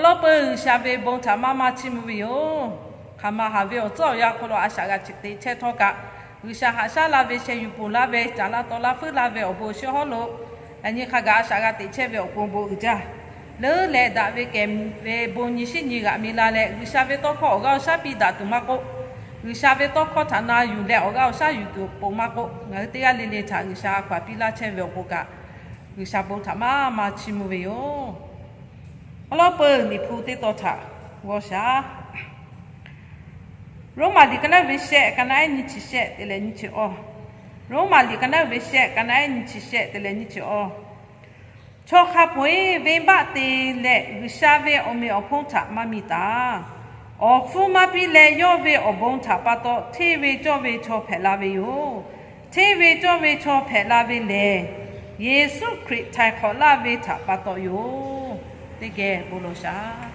Awˬ lawn peuˬ G'uiˬsha ve bon htaꞈ maˇ maˇ chiˇ mvuh ve yoˬ. Hk'aˬ ma haˍ ve awˬ tcuhˉ awˬ yanˇ hk'aw lo a shaꞈ g'a chi teꞈ chehˇ htawˇ kaꞈ, G'uiˬsha haꞈ shaˉ la ve, sheh yuˬ ponˬ laˇ ve, caˍ la taw laˇ feuˉ laˇ ve awˬ bon awˬ shiˉ hawˉ lo, yaꞈ nyi hk'a gaˬ a shaꞈ g'a teꞈ chehˇ ve awˬ pon bon uiˍ jaˇ. Leuˉ leh daꞈ ve kehˬ ve bon nyi shiˉ nyi g'aꞈ mi la leh, G'uiˬsha ve tawˇ hkawˇ awˬ g'aˇ awˬ shaˉ piˇ daꞈ tuˬ maˇ k'oˆ, G'uiˬsha ve tawˇ hkawˇ htaꞈ na yuˬ leh awˬ g'aˇ awˬ shaˉ yuˬ tuˬ awˬ pon maˇ k'oˆ, ngaˬ hui teˇ g'aˇ le le htaꞈ G'uiˬsha a hkaw aˬ piˇ laˇ chehˇ ve awˬ pon kaꞈ, G'uiˬsha bon htaꞈ maˇ maˇ chiˇ mvuh ve yoˬ. Awˬ lawn peuˬ Liꞈ hpu teˇ tawn htaꞈ g'aw shaˍ. Roˉmaꞈ liꞈ ka naˉ ve shehˆ, ka naˉ ehˉ nyiˇ chi shehˆ te leh nyiˇ chi awˇ. Roˉmaꞈ liꞈ ka naˉ ve shehˆ, ka naˉ ehˉ nyiˇ chi shehˆ te leh nyiˇ chi awˇ. Chaw hk'a peu-eˬ venˇbaˆ te leh G'uiˬsha ve awˬ meꞈ awˬ hponˇ htaꞈ maˇ miˬ taˍ. Awˬ hpfuhˇ maˇ piˇ leh yawˇ ve awˬ bon htaꞈ pa taw hteˇ ve cawˇ ve chaw hpehꞈ la ve yoˬ. Hteˇ ve cawˇ ve chaw hpehꞈ la ve lehˬ, Yeˍsuˆ Hkriꞈ htaiˍ hk'awꞈ laˇ ve htaꞈ pa taw yoˬ. Teˇ geh bon lawˬ shaˍ.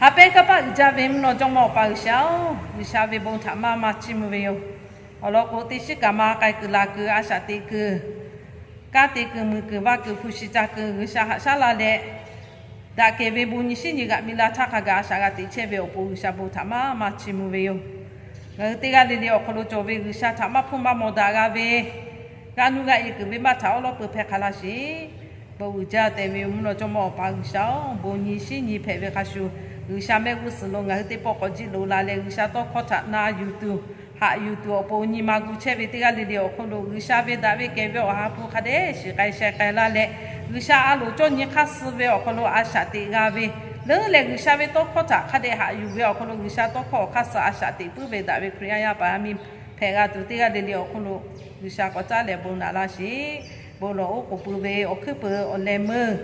Haꞈ pehnˇ kanˇ paˆ uiˍ jaˇ ve mvuhˇ naw jawˇmawˇ Awˬ pa G'uiˬsha-oˬ, G'uiˬsha ve bon htaꞈ maˇ maˇ chiˇ mvuh ve yoˬ. Awˬ lawn k'o, teˇ shiˉ kaꞈ maˇ k'ai kuiˬ la kuiˬ, a shaꞈ teꞈ kuiˬ, kanˉ te kuiˬ, muiˬ kuiˬ, vaˇ kuiˬ, hpu shi ca kuiˬ, G'uiˬsha haꞈ shaˉ la leh, daꞈ kehˬ ve bon nyi shiˉ nyi g'aꞈ mi la htaˇ hk'a gaˬ a shaꞈ g'a teꞈ chehˇ ve awˬ pon G'uiˬsha bon htaꞈ maˇ maˇ chiˇ mvuh ve yoˬ. Ngaˬ hui teˇ g'aˇ le le awˬ hk'aw lo cawˬ ve G'uiˬsha htaꞈ maˇ hpuˇ maˇ mawˬ daꞈ g'a ve, g'aˇ nuˇ g'aˇ e kuiˬ venˇbaˆ htaꞈ awˉ lawˉ peu hpehˇ hk'a laˇ sheˍ. Bon uiˍ jaˇ tehꞈ ve mvuhˇ naw jawˇmawˇ Awˬ pa G'uiˬsha-oˬ, bon nyi shiˉ nyi hpehꞈ ve hk'a shuˍ, G'uiˬsha mehˆ g'uˇ suhˍ lo ngaˬ hui teˇ pawˆ k'awꞈ jiˆ loꞈ la leh, G'uiˬsha tawˇ hkawˇ htaꞈ na yuˬ tuˬ, haꞈ yuˬ tuˬ awˬ pon nyi ma gu chehˇ ve teˇ g'aˇ le le awˬ hk'aw lo G'uiˬsha ve daꞈ ve kehˬ ve Awˬ ha hpu hk'a dehꞈ shiˍ k'ai sheh k'ai laˇ leh, G'uiˬsha a loˍ cawˇ nyi hk'aˇ suh ve awˬ hk'aw lo a shaꞈ teꞈ g'a ve, leuˉ leh G'uiˬsha ve tawˇ hkawˇ htaꞈ hk'a dehꞈ haꞈ yuˬ ve awˬ hk'aw lo G'uiˬsha tawˇ hkawˇ awˬ hk'aˇ suh a shaꞈ teꞈ puiˉ ve daꞈ ve Hkriꞈ yaˇ yaˇ paˍ yaˇ miˇ hpehꞈ g'a tuˬ teˇ g'aˇ le le awˬ hk'aw lo G'uiˬsha k'awꞈ caˉ leh bon naꞈ laˇ sheˍ. Bon lawˬ oˉ k'oˍ pui ve awˬ hkuiˉ peuˬ awˬ leh meuˇ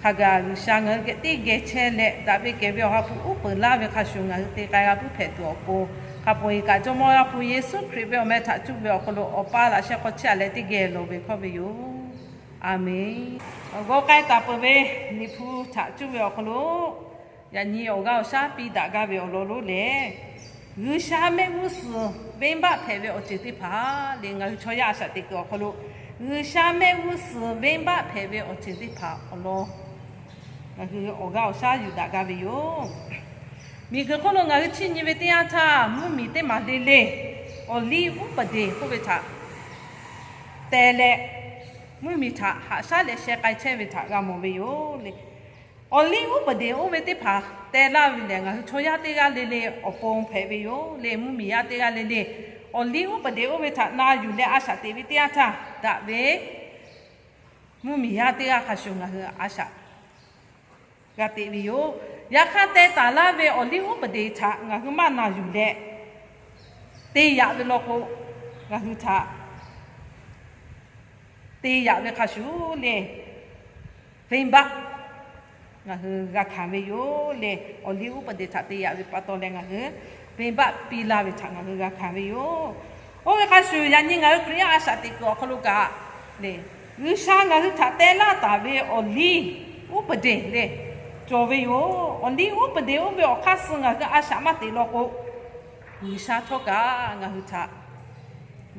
hk'a gaˬ G'uiˬsha ngaˬ hui geh teˇ geh chehˇ leh, daꞈ ve kehˬ ve Awˬ ha hpu uˉ peunˍ laˇ ve hk'a shuˍ ngaˬ hui te k'ai g'a puiˉ hpehꞈ tuˬ awˬ pon, hk'a peu-eˬ kaꞈ Jawˇmawˇ Yaˇ hpu Yeˍsuˆ Hkriꞈ ve awˬ meh htaꞈ cuˇ ve awˬ hk'aw lo Awˬ pa laꞈ sheh hk'aw chehˇ a leh teˇ geh lawˬ ve hkawˇ ve yoˬ. A menˍ. Awˬ g'awˇ k'ai taˍ peuˬ ve Liꞈ hpu htaꞈ cuˇ ve awˬ hk'aw lo, yaꞈ nyi awˬ g'aˇ awˬ shaˉ piˇ daꞈ gaˇ ve awˬ lawn lonˉ lehˬ, G'uiˬsha mehˆ g'uˇ suhˍ venˇbaˆ hpehꞈ ve awˬ ceuˬ teˇ hpaˍ le, ngaˬ hui chaw yaˇ a shaꞈ teꞈ kuiˬ awˬ hk'aw lo G'uiˬsha mehˆ g'uˇ suhˍ venˇbaˆ hpehꞈ ve awˬ ceuˬ teˇ hpaˍ awˬ lawn ngaˬ hui awˬ g'aˇ awˬ shaˉ yuˬ daꞈ gaˇ ve yoˬ. Miˬguiˬ hk'oˆ lo ngaˬ hui chiˇ nyi ve teˇ yanˇ htaˇ, mvuhˇmiˬ teˇ maˬ le le awˬ liˇ uˉ peˍ deˬ k'oˆ ve htaꞈ teh leh, mvuhˇmiˬ htaꞈ haꞈ shaˉ leh sheh k'ai chehˇ ve htaꞈ g'a mawˬ ve yoˬ le. Awˬ liˇ uˉ peˍ deˬ oˇ ve teˇ hpaˍ teh laˇ ve lehˬ, ngaˬ hui chaw yaˇ teˇ g'aˇ le le awˬ pon hpehꞈ ve yoˬ le. Mvuhˇmiˬ yaˇ teˇ g'aˇ le le awˬ liˇ uˉ peˍ deˬ oˇ ve htaꞈ na yuˬ leh a shaꞈ teꞈ ve teˇ yanˇ htaˇ, daꞈ ve mvuhˇmiˬ yaˇ teˇ g'aˇ hk'a shuˍ ngaˬ hui a shaꞈ g'a teꞈ ve yoˬ. Yaꞈ hk'aˇ, teh taˍ laˇ ve awˬ liˇ uˉ peˍ deˬ htaꞈ ngaˬ hui maˇ na yuˬ leh te yaꞈ ve law k'o, ngaˬ hui htaꞈ te yaꞈ ve hk'a shuˍ le, venˇbaˆ ngaˬ hui g'a hkanˍ ve yoˬ le. Awˬ liˇ uˉ peˍ deˬ htaꞈ te yaꞈ ve pa taw leh ngaˬ hui venˇbaˆ piˇ laˇ ve htaꞈ ngaˬ hui g'a hkanˍ ve yoˬ. Oˇ ve hk'a shuˍ, yaꞈ nyi ngaˬ hui Hkriꞈ yaˇ a shaꞈ teꞈ kuiˬ awˬ hk'aw lo kaꞈ le, G'uiˬsha ngaˬ hui htaꞈ teh laˇ taˍ ve awˬ liˇ uˉ peˍ deˬ le cawˬ ve yoˬ. Awˬ liˇ uˉ peˍ deˬ oˇ ve awˬ hk'aˇ suh ngaˬ hui a shaꞈ maˇ teꞈ law k'o, G'uiˬsha htawˇ kaꞈ ngaˬ hui htaꞈ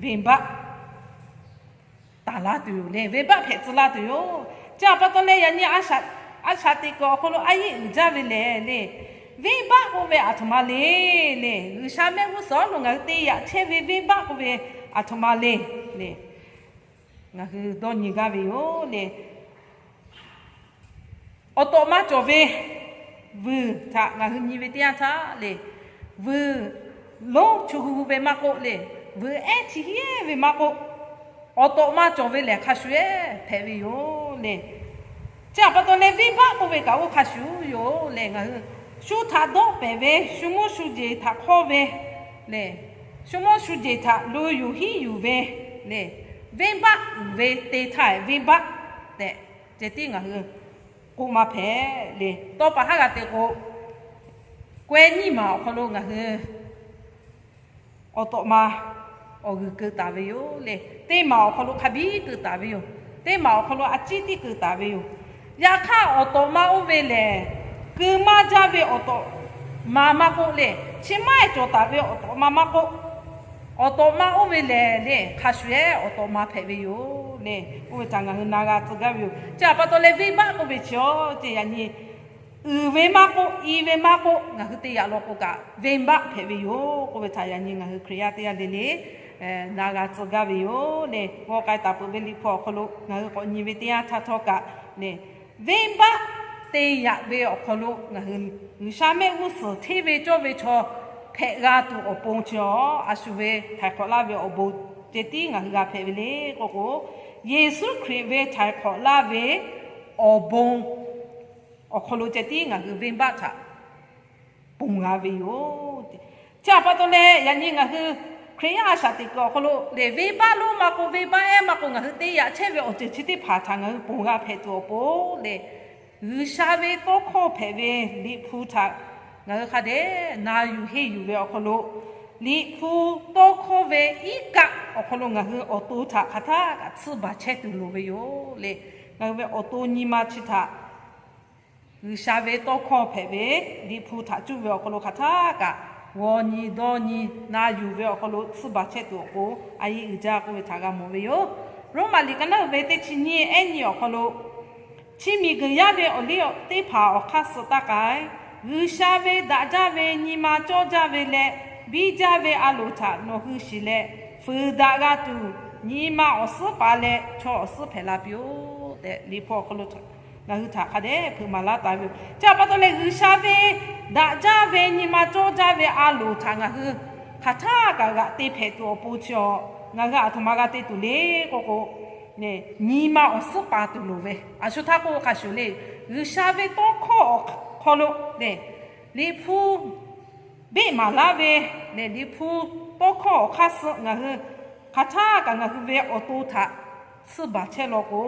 venˇbaˆ taˍ laˇ tuˬ yoˬ le. Venˇbaˆ hpehꞈ tcuh laˇ tuˬ yoˬ. Chi htaꞈ pa taw leh, yaꞈ nyi a shaꞈ teꞈ kuiˬ awˬ hk'aw lo a yeˆ uiˍ jaˇ ve lehˬ le, venˇbaˆ k'oˆ ve aˬ htoꞈ ma le le, G'uiˬsha mehˆ g'uˇ suhˍ lo ngaˬ hui te yaꞈ chehˇ ve venˇbaˆ k'oˆ ve aˬ htoꞈ ma le le, ngaˬ hui dawˇ nyi gaˇ ve yoˬ le. Awˬ tawꞈ ma cawˬ ve vuiˬ htaꞈ ngaˬ hui nyi ve teˇ yanˇ htaˇ le, vuiˬ lonˉ chu hu ve maˇ k'oˆ le, vuiˬ ehˉ chi hiˉ ve maˇ k'oˆ, awˬ tawꞈ ma cawˬ ve lehˬ hk'a shuˍ ehˉ hpehꞈ ve yoˬ le. Chi htaꞈ pa taw leh, venˇbaˆ k'oˆ ve kaꞈ oˇ hk'a shuˍ yoˬ le. Ngaˬ hui shu htaꞈ dawˆ pehˍ ve, shu mawˇ shu jeˬ htaꞈ hk'awˇ ve le, shu mawˇ shu jeˬ htaꞈ lo yuˬ hiˉ yuˬ ve le, venˇbaˆ uiˍ ve te htaˇ venˇbaˆ tehꞈ ceh tiˉ ngaˬ hui k'oˆ maˇ hpehꞈ le. Tawˇ pa haˉ g'a te k'o, kawehˇ nyiˇ maˬ awˬ hk'aw lo ngaˬ hui awˬ tawꞈ ma awˬ g'uiˬ keu taˍ ve yoˬ le. Teˇ maˬ awˬ hk'aw lo hk'a biˉ keu taˍ ve yoˬ. Teˇ maˬ awˬ hk'aw lo a ciˉ tiˉ keu taˍ ve yoˬ. Yaꞈ hk'aˇ, awˬ tawꞈ ma oˇ ve lehˬ, keu maˇ jaˇ ve awˬ tawꞈ ma maˇ k'oˆ le, chi maˇ heˆ cawˬ taˍ ve awˬ tawꞈ ma maˇ k'oˆ, awˬ tawꞈ ma oˇ ve lehˬ le, hk'a shuˍ ehˉ awˬ tawꞈ ma hpehꞈ ve yoˬ. le, oˇ ve htaꞈ ngaˬ hui na g'a tcuh gaˇ ve yoˬ. Chi htaꞈ pa taw leh venˇbaˆ k'oˆ ve chi awˬ ceˬ yaꞈ nyi uiˍ ve maˇ k'oˆ, i ve maˇ k'oˆ, ngaˬ hui te yaꞈ law k'o kaꞈ venˇbaˆ hpehꞈ ve yoˬ k'oˆ ve htaꞈ yaꞈ nyi ngaˬ hui Hkriꞈ yaˇ teˇ g'aˇ le le na g'a tcuh gaˇ ve yoˬ le. G'aw k'ai taˍ peuˬ ve Liꞈ hpu awˬ hk'aw lo ngaˬ hui k'awꞈ nyi ve teˇ yanˇ htaˇ htawˇ kaꞈ le, venˇbaˆ te yaꞈ ve awˬ hk'aw lo ngaˬ hui G'uiˬsha mehˆ g'uˇ suhˍ hteˇ ve cawˇ ve chaw hpehꞈ g'a tuˬ awˬ pon chi awˬ a shu ve htaiˍ hk'awꞈ laˇ ve awˬ bon ceh tiˉ ngaˬ hui g'a hpehꞈ ve le k'oˆ k'o, Yeˍsuˆ Hkriꞈ ve htaiˍ hk'awꞈ laˇ ve awˬ bon awˬ hk'aw lo ceh tiˉ ngaˬ hui venˇbaˆ htaꞈ ponˬ g'a ve yoˬ. Chi htaꞈ pa taw leh yaꞈ nyi ngaˬ hui Hkriꞈ yaˇ a shaꞈ teꞈ kuiˬ awˬ hk'aw lo lehˬ, venˇbaˆ lonˉ maˇ k'o, venˇbaˆ ehˉ maˇ k'o, ngaˬ hui te yaꞈ chehˇ ve awˬ ceuˬ chi teˇ hpaˍ htaꞈ ngaˬ hui ponˬ g'a hpehꞈ tuˬ awˬ pon lehˬ, G'uiˬsha ve tawˇ hkawˇ hpehꞈ ve Liꞈ hpu htaꞈ ngaˬ hui hk'a dehꞈ na yuˬ henˇ yuˬ ve awˬ hk'aw lo, Liꞈ hpu tawˇ hkawˇ ve iˉ kaˆ awˬ hk'aw lo ngaˬ hui awˬ to htaꞈ hk'aˬ htaˇ kaꞈ tsuhˇ baˬ chehˇ tuˬ loˍ ve yoˬ le. Ngaˬ hui ve awˬ to nyi ma chi htaꞈ G'uiˬsha ve tawˇ hkawˇ hpehꞈ ve Liꞈ hpu htaꞈ cuˇ ve awˬ hk'aw lo hk'aˬ htaˇ kaꞈ g'aw nyi dawˇ nyi na yuˬ ve awˬ hk'aw lo tsuhˇ baˬ chehˇ tuˬ awˬ pon a yiˇ uiˍ jaˇ k'oˆ ve htaꞈ g'a mawˬ ve yoˬ. Roˉmaꞈ liꞈ ka naˉ uiˍ ve teˇ chi nyiˇ ehˉ nyi awˬ hk'aw lo, chi miˬguiˬ yaˇ ve awˬ liˇ teˇ hpaˍ awˬ hk'aˇ suh taˇ k'ai. G'uiˬsha ve daꞈ jaˇ ve nyi ma cawˇ jaˇ ve leh biˇ jaˇ ve a loˍ htaꞈ nawˬ hui shiˍ leh, fuiˍ daꞈ g'a tuˬ nyi ma awˬ suhˉ paˍ leh chaw awˬ suhˉ hpehꞈ la piˇ-oˆ tehꞈ, Liꞈ hpu awˬ hk'aw lo ngaˬ hui htaꞈ hk'a dehꞈ hpeuꞈ maˍ laˇ taˍ ve yoˬ. Chi htaꞈ pa taw leh G'uiˬsha ve daꞈ jaˇ ve nyi ma cawˇ jaˇ ve a loˍ htaꞈ ngaˬ hui hk'aˬ htaˇ kaꞈ g'aꞈ te hpehꞈ tuˬ awˬ pon chi awˬ, ngaˬ hui aˬ htoꞈ ma g'a te tuˬ le k'oˆ k'o, nyi ma awˬ suhˉ paˍ tuˬ loˍ ve, a shu htaˇ k'oˆ hk'a shuˍ le, G'uiˬsha ve tawˇ hkawˇ awˬ hk'aw lo lehˬ, Liꞈ hpu beˆ maˍ laˇ ve lehˬ, Liꞈ hpu tawˇ hkawˇ awˬ hk'aˇ suh ngaˬ hui hk'aˬ htaˇ kaꞈ ngaˬ hui ve awˬ to htaꞈ tsuhˇ baˬ chehˇ law k'o,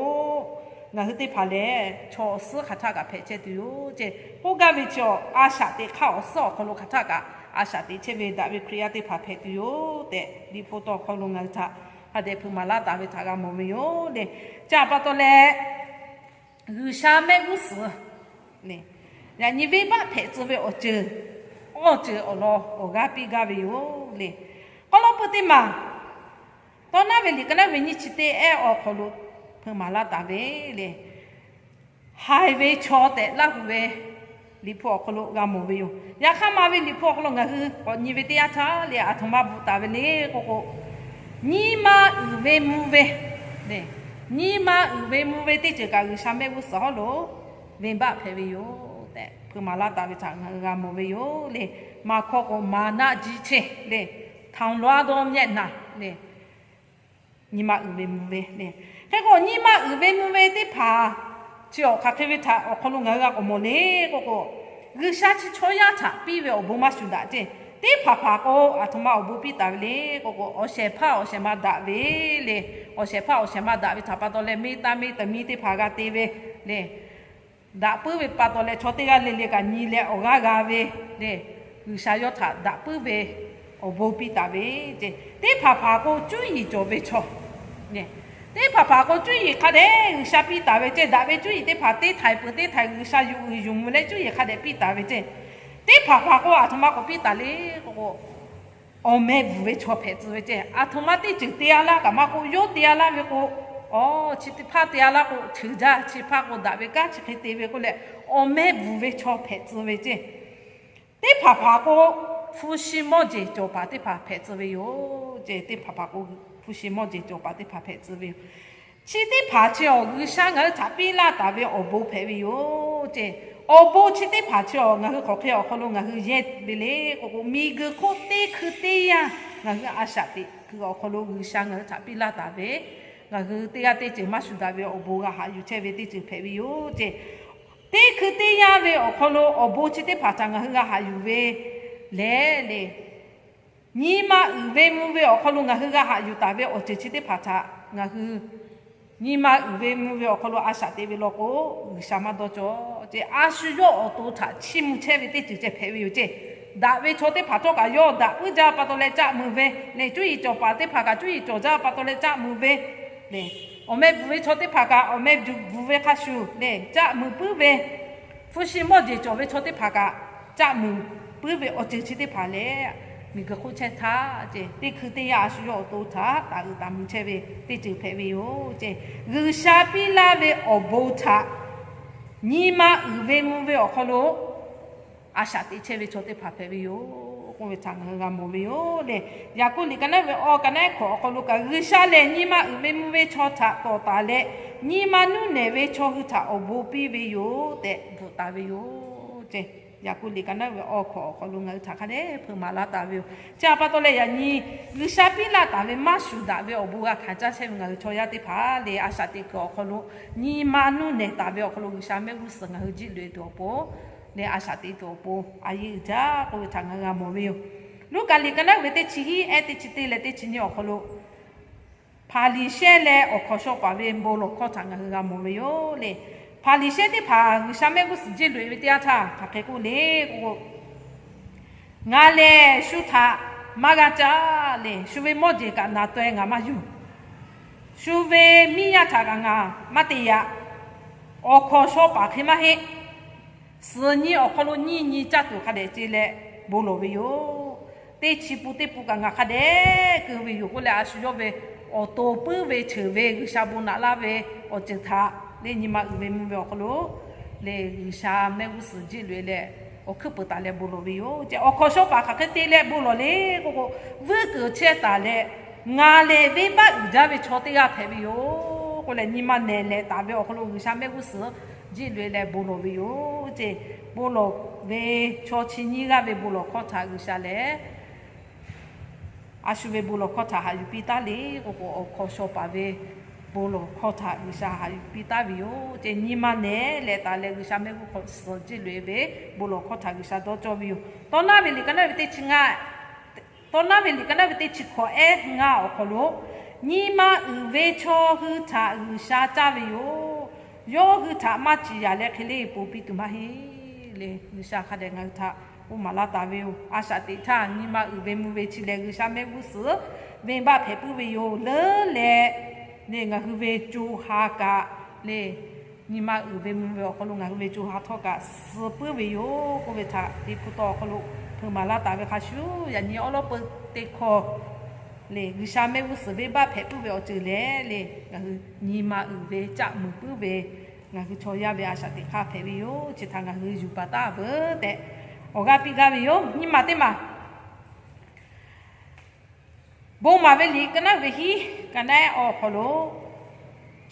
ngaˬ hui teˇ hpaˍ lehˬ chaw awˬ suhˉ hk'aˬ htaˇ kaꞈ hpehꞈ chehˇ tuˬ yoˬ ce. K'oˆ gaˇ ve chi awˬ, a shaꞈ teꞈ hk'aˇ awˬ suhˉ awˬ hk'aw lo hk'aˬ htaˇ kaꞈ a shaꞈ teꞈ chehˇ ve daꞈ ve Hkriꞈ yaˇ teˇ hpaˍ hpehꞈ tuˬ yoˬ tehꞈ, Liꞈ hpu tawˇ hkawˇ lo ngaˬ hui htaꞈ hk'a dehꞈ hpeuꞈ maˍ laˇ taˍ ve htaꞈ g'a mawˬ ve yoˬ le. Chi htaꞈ pa taw leh G'uiˬsha mehˆ g'uˇ suhˍ le, yaꞈ nyi venˇbaˆ hpehꞈ tcuh ve awˬ ceuˬ, awˬ ceuˬ awˬ lawn awˬ g'aˇ piˇ gaˇ ve yoˬ le. K'awꞈ lawˇ peuˬ teˇ maˬ, Tawˇ naˉ ve liꞈ ka naˉ ve nyiˇ chi teˇ ehˉ awˬ hk'aw lo hpeuꞈ maˍ laˇ taˍ ve le, haiˬ ve chaw tehꞈ laˇ hui ve Liꞈ hpu awˬ hk'aw lo g'a mawˬ ve yoˬ. Yaꞈ hk'aˇ ma ve Liꞈ hpu awˬ hk'aw lo ngaˬ hui k'awꞈ nyi ve teˇ yanˇ htaˇ le, aˬ htoꞈ ma bvuhꞈ taˍ ve le k'oˆ k'o, nyi ma uiˍ ve mvuh ve le, nyi ma uiˍ ve mvuh ve teˇ ceuˬ kaꞈ G'uiˬsha mehˆ g'uˇ suhˍ hawˉ lo venˇbaˆ hpehꞈ ve yoˬ tehꞈ hpeuꞈ maˍ laˇ taˍ ve htaꞈ ngaˬ hui g'a mawˬ ve yoˬ le. Maˍ hkawˇ k'o maˍ naˆ jiˇ chehˇ le, htaoˍ lawˉ dawˇ mehˆ naˍ le, nyi ma uiˍ ve mvuh ve le. Hk'e k'o nyi ma uiˍ ve mvuh ve teˇ hpaˍ chi awˬ hk'aˬ hk'e ve htaꞈ awˬ hk'aw lo ngaˬ hui g'a k'awꞈ mawˬ le k'oˆ k'o, G'uiˬsha chi chaw yaˇ htaꞈ piˇ ve awˬ bon maˇ shuˍ daꞈ ce. Teˇ hpaˍ hpaˍ k'o aˬ htoꞈ ma awˬ bon piˇ taˍ ve le k'oˆ k'o, awˬ shehˍ hpaˇ awˬ shehˍ ma daꞈ ve le. Awˬ shehˍ hpaˇ awˬ shehˍ ma daꞈ ve htaꞈ pa taw leh, meˇ taˇ meˇ taˍ miˇ teˇ hpaˍ g'a te ve le, daꞈ puiˉ ve pa taw leh chaw teˇ g'aˇ le le kaꞈ nyi leh awˬ g'aˇ g'a ve le, G'uiˬsha yawˇ htaꞈ daꞈ puiˉ ve awˬ bon piˇ taˍ ve ce. Teˇ hpaˍ hpaˍ k'o cuˇ yiˍ cawˬ ve chaw, teˇ hpaˍ hpaˍ k'o cuˇ yiˍ hk'a dehꞈ G'uiˬsha piˇ taˍ ve ce. Daꞈ ve cuˇ yiˍ teˇ hpaˍ teˇ htaiˍ peuˬ teˇ htaiˍ G'uiˬsha yuˬ uiˍ yuˬ mvuh leh cuˇ yiˍ hk'a dehꞈ piˇ taˍ ve ce. Teˇ hpaˍ hpaˍ k'o aˬ htoꞈ ma k'awꞈ piˇ taˍ le k'o k'o, awˬ meh bvuhˬ ve chaw hpehꞈ tcuh ve ce. Aˬ htoꞈ ma teˇ ceuˬ te a laˇ kaꞈ maˇ k'oˆ, yawˇ te a laˇ ve k'o, awˬ chi teˇ hpaˇ te a laˇ k'o, cheuˬ jaˇ, chi hpaˇ k'o daꞈ ve kanˉ chi hk'e te ve k'oˆ leh, awˬ meh bvuhˬ ve chaw hpehꞈ tcuh ve ce. Teˇ hpaˍ hpaˍ k'o, hpu shi mawˇ jeˬ cawˬ paˍ teˇ hpaˍ hpehꞈ tcuh ve yoˬ ce. Teˇ hpaˍ hpaˍ k'o, hpu shi mawˇ jeˬ cawˬ paˍ teˇ hpaˍ hpehꞈ tcuh ve yoˬ. Chi teˇ hpaˍ chi awˬ G'uiˬsha ngaˬ hui htaꞈ piˇ laˇ taˍ ve awˬ bon hpehꞈ ve yoˬ ce. Awˬ bon chi teˇ hpaˍ chi awˬ ngaˬ hui hk'awꞈ hk'e awˬ hk'aw lo ngaˬ hui yehˇ ve le k'oˆ k'o, miˬguiˬ hk'oˆ teˇ hkui teˇ yanˇ ngaˬ hui a shaꞈ teꞈ kuiˬ awˬ hk'aw lo G'uiˬsha ngaˬ hui htaꞈ piˇ laˇ taˍ ve, ngaˬ hui teˇ g'aˇ teˇ ceuˬ maˇ shuˍ daꞈ ve awˬ bon g'a haꞈ yuˬ chehˇ ve teˇ ceuˬ hpehꞈ ve yoˬ ce. Teˇ hkui teˇ yanˇ ve awˬ hk'aw lo awˬ bon chi teˇ hpaˍ htaꞈ ngaˬ hui g'a haꞈ yuˬ ve lehˬ le, nyi ma uiˍ ve mvuh ve awˬ hk'aw lo ngaˬ hui g'a haꞈ yuˬ taˍ ve awˬ ceuˬ chi teˇ hpaˍ htaꞈ ngaˬ hui nyi ma uiˍ ve mvuh ve awˬ hk'aw lo a shaꞈ teꞈ ve law k'o, G'uiˬsha maˇ dawˇ cawˇ ce. A shu yawˇ awˬ to htaꞈ chiˇ mvuh chehˇ ve teˇ ceuˬ ceh hpehꞈ ve yoˬ ce. Daꞈ ve chaw teˇ hpaˍ htawˇ kaꞈ yawˇ daꞈ puiˉ jaˇ pa taw leh caˆ muiˬ ve le, cuˇ yiˍ cawˬ paˍ teˇ hpaˍ kaꞈ cuˇ yiˍ cawˬ jaˇ pa taw leh caˆ muiˬ ve le, awˬ meh bvuhˬ ve chaw teˇ hpaˍ kaꞈ awˬ meh bvuhˬ ve hk'a shuˍ le caˆ muiˬ puiˉ ve, hpu shi mawˇ jeˬ cawˬ ve chaw teˇ hpaˍ kaꞈ caˆ muiˬ puiˉ ve awˬ ceuˬ chi teˇ hpaˍ lehˬ, miˬguiˬ hk'oˆ chehˇ htaˇ ce, teˇ hkui teˇ yanˇ a shu yawˇ awˬ to htaꞈ taˍ uiˍ taˍ mvuh chehˇ ve teˇ ceuˬ hpehꞈ ve yoˬ ce. G'uiˬsha piˇ laˇ ve awˬ bon htaꞈ nyi ma uiˍ ve mvuh ve awˬ hk'aw lo a shaꞈ teꞈ chehˇ ve chaw teˇ hpaˍ hpehꞈ ve yoˬ k'oˆ ve htaꞈ ngaˬ hui g'a mawˬ ve yoˬ le. Yaˍkoˆ liꞈ ka naˉ ve awˬ ka naˉ hkawꞈ awˬ hk'aw lo kaꞈ, G'uiˬsha lehˬ nyi ma uiˍ ve mvuh ve chaw htaꞈ tawˍ taˍ leh, nyi ma nuˇ nehˬ ve chaw hui htaꞈ awˬ bon piˇ ve yoˬ tehꞈ bvuhꞈ taˍ ve yoˬ ce. Yaˍkoˆ liꞈ ka naˉ ve awˬ hkawꞈ awˬ hk'aw lo ngaˬ hui htaꞈ hk'a dehꞈ hpeuꞈ maˍ laˇ taˍ ve yoˬ. Chi htaꞈ pa taw leh yaꞈ nyi G'uiˬsha piˇ laˇ taˍ ve maˇ shuˍ daꞈ ve awˬ bon g'a hkanˍ caˇ chehˇ ve ngaˬ hui chaw yaˇ teˇ hpaˍ le, a shaꞈ teꞈ kuiˬ awˬ hk'aw lo nyi ma nuˇ nehˬ taˍ ve awˬ hk'aw lo G'uiˬsha mehˆ g'uˇ suhˍ ngaˬ hui jiˆ loꞈ e tuˬ awˬ pon le, a shaꞈ teꞈ tuˬ awˬ pon a yeˇ uiˍ jaˇ k'oˆ ve htaꞈ ngaˬ hui g'a mawˬ ve yoˬ. Luˉkaꞈ liꞈ ka naˉ ve teˇ chi hiˉ ehˉ teˇ chi teˇ leh teˇ chi nyi awˬ hk'aw lo Hpaˍriˍsehˇ leh awˬ hkawnˍ shaw paˍ ve bon lawˬ hkawˇ htaꞈ ngaˬ hui g'a mawˬ ve yoˬ le. Hpaˍriˍsehˇ teˇ hpaˍ G'uiˬsha mehˆ g'uˇ suhˍ jiˆ loꞈ e ve teˇ yanˇ htaˇ hk'aˬ hk'e k'oˆ le k'o, Ngaˬ lehˬ shu htaꞈ maˇ g'a caˇ le. Shu ve mawˇ jeˬ kaꞈ na taw e ngaˬ maˇ yuˬ. Shu ve miˇ yaˇ htaꞈ kaꞈ ngaˬ maˇ te yaꞈ. Awˬ hkawnˍ shaw paˍ hk'e maˇ heˆ. Suhˍ nyi awˬ hk'aw lo nyiˇ nyi caˇ tuˬ hk'a dehꞈ ce leh bon lawˬ ve yoˬ. Teˇ chi pun teˇ pun kaꞈ ngaˬ hk'a dehꞈ keu ve yoˬ k'oˆ leh, a shu yawˇ ve awˬ to puiˉ ve cheuˬ ve G'uiˬsha bon naꞈ laˇ ve awˬ ceuˬ htaꞈ le nyi ma uiˍ ve mvuh ve awˬ hk'aw lo le G'uiˬsha mehˆ g'uˇ suhˍ jiˆ loꞈ e leh awˬ hkuiˉ peuˍ taˍ leh bon lawˬ ve yoˬ ce. Awˬ hkawnˍ shaw paˍ hk'aˬ hk'e te leh bon lawˬ le k'oˆ k'o, vuiˇ kuiˬ chehˇ taˍ leh ngaˬ lehˬ venˇbaˆ uiˍ jaˇ ve chaw teˇ g'aˇ hpehꞈ ve yoˬ k'oˆ leh, nyi ma nehˬ lehꞈ taˍ ve awˬ hk'aw lo G'uiˬsha mehˆ g'uˇ suhˍ jiˆ loꞈ e leh bon lawˬ ve yoˬ ce. Bon lawˬ ve chaw chi nyiˇ g'aˇ ve bon lawˬ hkawˇ htaꞈ G'uiˬsha lehˬ a shu ve bon lawˬ hkawˇ htaꞈ haꞈ yuˬ piˇ taˉ le k'oˆ k'o, awˬ hkawnˍ shaw paˍ ve bon lawˬ hkawˇ htaꞈ G'uiˬsha haꞈ yuˬ piˇ taˉ ve yoˬ ce. Nyi ma nehˬ lehꞈ taˍ leh G'uiˬsha mehˆ g'uˇ suhˍ jiˆ loꞈ e ve bon lawˬ hkawˇ htaꞈ G'uiˬsha dawˇ cawˇ ve yoˬ. Tawˇ naˉ ve liꞈ ka naˉ ve teˇ chi ngaˇ Tawˇ naˉ ve liꞈ ka naˉ ve teˇ chi hkawꞈ ehˉ ngaˇ awˬ hk'aw lo, nyi ma uiˍ ve chaw hui htaꞈ G'uiˬsha caˇ ve yoˬ. Yawˇ hui htaꞈ maˇ ciˍ yanˍ leh hk'e le ponˬ piˇ tuˬ maˇ heˆ le. G'uiˬsha hk'a dehꞈ ngaˬ hui htaꞈ k'oˆ maˍ laˇ taˍ ve yoˬ. A shaꞈ teꞈ htaˇ nyi ma uiˍ ve mvuh ve chi lehˬ G'uiˬsha mehˆ g'uˇ suhˍ venˇbaˆ hpehꞈ puiˉ ve yoˬ leuˉ leh, le ngaˬ hui ve co ha kaꞈ le nyi ma uiˍ ve mvuh ve awˬ hk'aw lo ngaˬ hui ve co ha htawˇ kaꞈ suh puiˉ ve yoˬ k'oˆ ve htaꞈ Liꞈ hpu taw awˬ hk'aw lo hpeuꞈ maˍ laˇ taˍ ve hk'a shuˍ, yaꞈ nyi awˉ lawˉ peu teˇ hkawˇ le G'uiˬsha mehˆ g'uˇ suhˍ venˇbaˆ hpehꞈ puiˉ ve awˬ ceuˬ lehˬ le, ngaˬ hui nyi ma uiˍ ve caˆ muiˬ puiˉ ve ngaˬ hui chaw yaˇ ve a shaꞈ teꞈ hk'aˇ hpehꞈ ve yoˬ. Chi htaꞈ ngaˬ hui yuˬ baˬ taˉ peuˬ tehꞈ awˬ g'aˇ piˇ gaˇ ve yoˬ. Nyi ma teˇ maˬ bon maˍ ve liꞈ ka naˉ ve hiˉ ka naˉ awˬ hk'aw lo,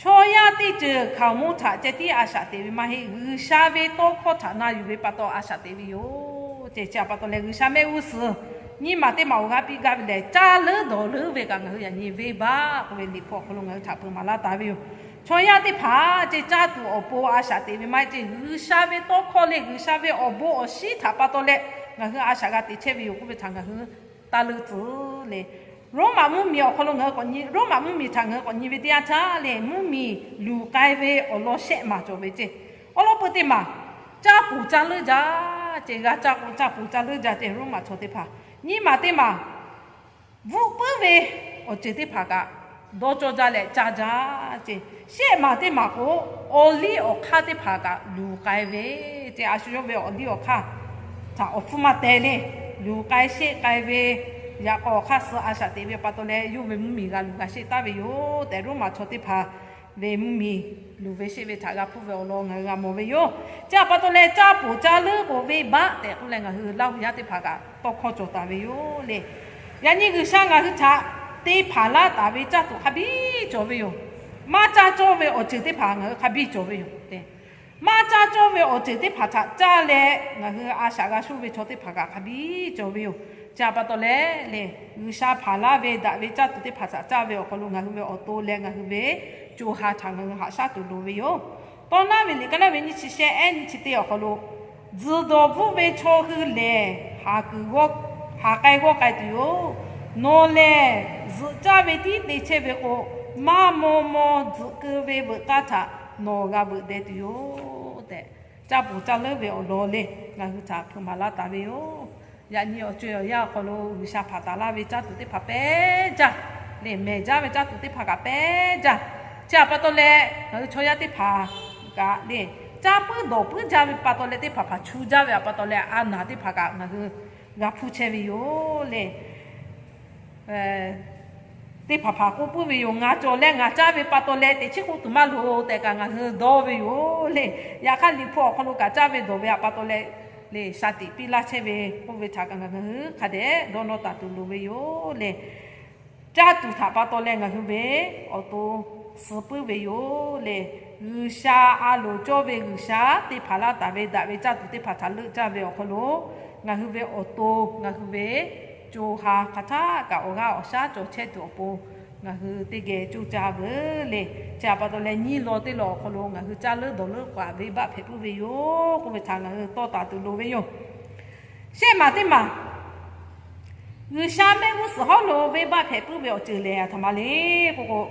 chaw yaˇ teˇ ceuˬ hkaoˍmonˇ htaꞈ ceh tiˉ a shaꞈ teꞈ ve maˇ heˆ. G'uiˬsha ve tawˇ hkawˇ htaꞈ na yuˬ ve pa taw a shaꞈ teꞈ ve yoˬ ce. Chi htaꞈ pa taw leh G'uiˬsha mehˆ g'uˇ suhˍ nyi ma teˇ maˬ awˬ g'aˇ piˇ gaˇ ve lehˬ, caˇ leuˉ dawˬ leuˉ ve kaꞈ ngaˬ hui yaꞈ nyi venˇbaˆ k'oˆ ve liꞈ hpu awˬ hk'aw lo ngaˬ hui htaꞈ hpeuꞈ maˍ laˇ taˍ ve yoˬ. Chaw yaˇ teˇ hpaˍ ce caˇ tuˬ awˬ pon a shaꞈ teꞈ ve maˇ heˆ ce. G'uiˬsha ve tawˇ hkawˇ le G'uiˬsha ve awˬ bon awˬ shinˉ htaꞈ pa taw leh ngaˬ hui a shaꞈ g'a teꞈ chehˇ ve yoˬ k'oˆ ve htaꞈ ngaˬ hui taˇ leuˉ tcuh le. Roˉmaꞈ mvuhˇmiˬ awˬ hk'aw lo ngaˬ hui k'awꞈ nyi, Roˉmaꞈ mvuhˇmiˬ htaꞈ ngaˬ hui k'awꞈ nyi ve teˇ yanˇ htaˇ le, mvuhˇmiˬ luˬ k'ai ve awˬ lawn shehˆ maˬ cawˬ ve ce. Awˉ lawˉ peu teˇ maˬ caˇ poˬ caˇ leuˉ jaˇ ce. G'a caˇ k'o caˇ poˬ caˇ leuˉ jaˇ ce. Roˉmaꞈ chaw teˇ hpaˍ nyi ma teˇ maˬ bvuhˆ puiˉ ve awˬ ceuˬ teˇ hpaˍ kaꞈ dawˇ cawˇ jaˇ leh caˇ jaˇ ce. Shehˆ maˬ teˇ maˬ k'o, awˬ liˇ awˬ hk'aˇ teˇ hpaˍ kaꞈ luˬ k'ai ve ce. A shu yawˇ ve awˬ liˇ awˬ hk'aˇ htaꞈ awˬ hpfuhˇ maˇ teh le. Luˬ k'ai sheˆ k'ai ve, yaꞈ k'aw awˬ hk'aˇ suh a shaꞈ teꞈ ve pa taw leh yawˇ ve mvuhˇmiˬ g'a luˬ g'a sheˆ taˍ ve yoˬ tehꞈ Roˉmaꞈ chaw teˇ hpaˍ ve mvuhˇmiˬ luˬ ve sheˆ ve htaꞈ g'a hpuˇ ve awˬ lawn ngaˬ hui g'a mawˬ ve yoˬ. Chi htaꞈ pa taw leh caˇ poˬ caˇ leuˉ k'o venˇbaˆ tehꞈ k'oˆ leh ngaˬ hui Laˇ huˍ yaˇ teˇ hpaˍ kaꞈ tawˇ hkawˇ cawˬ taˍ ve yoˬ le. Yaꞈ nyi G'uiˬsha ngaˬ hui htaꞈ te hpanˍ laˇ taˍ ve caˇ tuˬ hk'a biˇ cawˬ ve yoˬ. Maˇ caˇ cawˇ ve awˬ ceuˬ teˇ hpaˍ ngaˬ hui hk'a biˇ cawˬ ve yoˬ tehꞈ. Maˇ caˇ cawˇ ve awˬ ceuˬ teˇ hpaˍ htaꞈ caˇ leh ngaˬ hui a shaꞈ g'a shuˉ ve chaw teˇ hpaˍ kaꞈ hk'a biˇ cawˬ ve yoˬ. Chi htaꞈ pa taw leh le, G'uiˬsha hpanˍ laˇ ve daꞈ ve caˇ tuˬ teˇ hpaˍ htaꞈ caˇ ve awˬ hk'aw lo ngaˬ hui ve awˬ to leh ngaˬ hui ve co ha htaꞈ ngaˬ hui haꞈ shaˉ tuˬ loˍ ve yoˬ. Tawˇ naˉ ve liꞈ ka naˉ ve nyiˇ chi shehˆ ehˉ nyiˇ chi teˇ awˬ hk'aw lo, tzuhˬ dawˬ bvuhˆ ve chaw hui lehˬ, haˍ kuiˬ g'awˇ, haˍ k'ai g'awˇ k'ai tuˬ yoˬ. Nawˬ lehˬ zuhꞈ caˇ ve tiˉ te chehˇ ve k'o, maˇ maw maw tzuhꞈ keu ve veuꞈ k'aˇ htaꞈ nawˬ g'a veuꞈ deh tuˬ yoˬ tehꞈ, caˇ poˬ caˇ leuˉ ve awˬ lawn le ngaˬ hui htaꞈ hpeuꞈ maˍ laˇ taˍ ve yoˬ. Yaꞈ nyi awˬ co-e awˬ yanˇ awˬ hk'aw lo G'uiˬsha hpanˍ taˍ laˇ ve caˇ tuˬ teˇ hpaˍ pehˉ jaˇ le, mehˬ jaˇ ve caˇ tuˬ teˇ hpaˍ kaꞈ pehˉ jaˇ. Chi htaꞈ pa taw leh ngaˬ hui chaw yaˇ teˇ hpaˍ kaꞈ le, caˇ puiˉ dawˬ puiˉ jaˇ ve pa taw leh teˇ hpaˍ hpaˍ chu jaˇ ve htaꞈ pa taw leh a naˬ teˇ hpaˍ kaꞈ ngaˬ hui g'a hpuˇ chehˇ ve yoˬ le. Teˇ hpaˍ hpaˍ k'oˆ puiˉ ve yoˬ. Ngaˬ cawˬ leh ngaˬ caˇ ve pa taw leh teꞈ chiˉ k'oˆ tuˬ maˇ loˍ tehꞈ kaꞈ ngaˬ hui dawˇ ve yoˬ le. Yaꞈ hk'aˇ Liꞈ hpu awˬ hk'aw lo kaꞈ caˇ ve dawˬ ve htaꞈ pa taw leh le, shaˍ tiꞈ piˇ laˇ chehˇ ve k'oˆ ve htaꞈ kaꞈ ngaˬ hui hk'a dehꞈ dawˇ nawˇ taˍ tuˬ loˍ ve yoˬ le. Caˇ tuˬ htaꞈ pa taw leh ngaˬ hui ve awˬ to suh puiˉ ve yoˬ le. G'uiˬsha a loˍ cawˇ ve G'uiˬsha te hpanˍ laˇ taˍ ve daꞈ ve caˇ tuˬ teˇ hpaˍ htaꞈ leuˆ caˇ ve awˬ hk'aw lo, ngaˬ hui ve awˬ to, ngaˬ hui ve co ha hk'aˬ htaˆ kaꞈ awˬ g'aˇ awˬ shaˉ cawˬ chehˇ tuˬ awˬ pon ngaˬ hui teˇ geh coˇ caˇ veuˬ le. Chi htaꞈ pa taw leh nyiˇ law teˇ law awˬ hk'aw lo ngaˬ hui caˇ leuˉ dawˬ leuˉ k'o, venˇbaˆ hpehꞈ puiˉ ve yoˬ k'oˆ ve htaꞈ ngaˬ hui tawˇ taˍ tuˬ loˍ ve yoˬ. Shehˆ maˬ teˇ maˬ, G'uiˬsha mehˆ g'uˇ suhˍ hawˉ lo venˇbaˆ hpehꞈ puiˉ ve awˬ ceuˬ lehˬ, aˬ htoꞈ ma le k'oˆ k'o,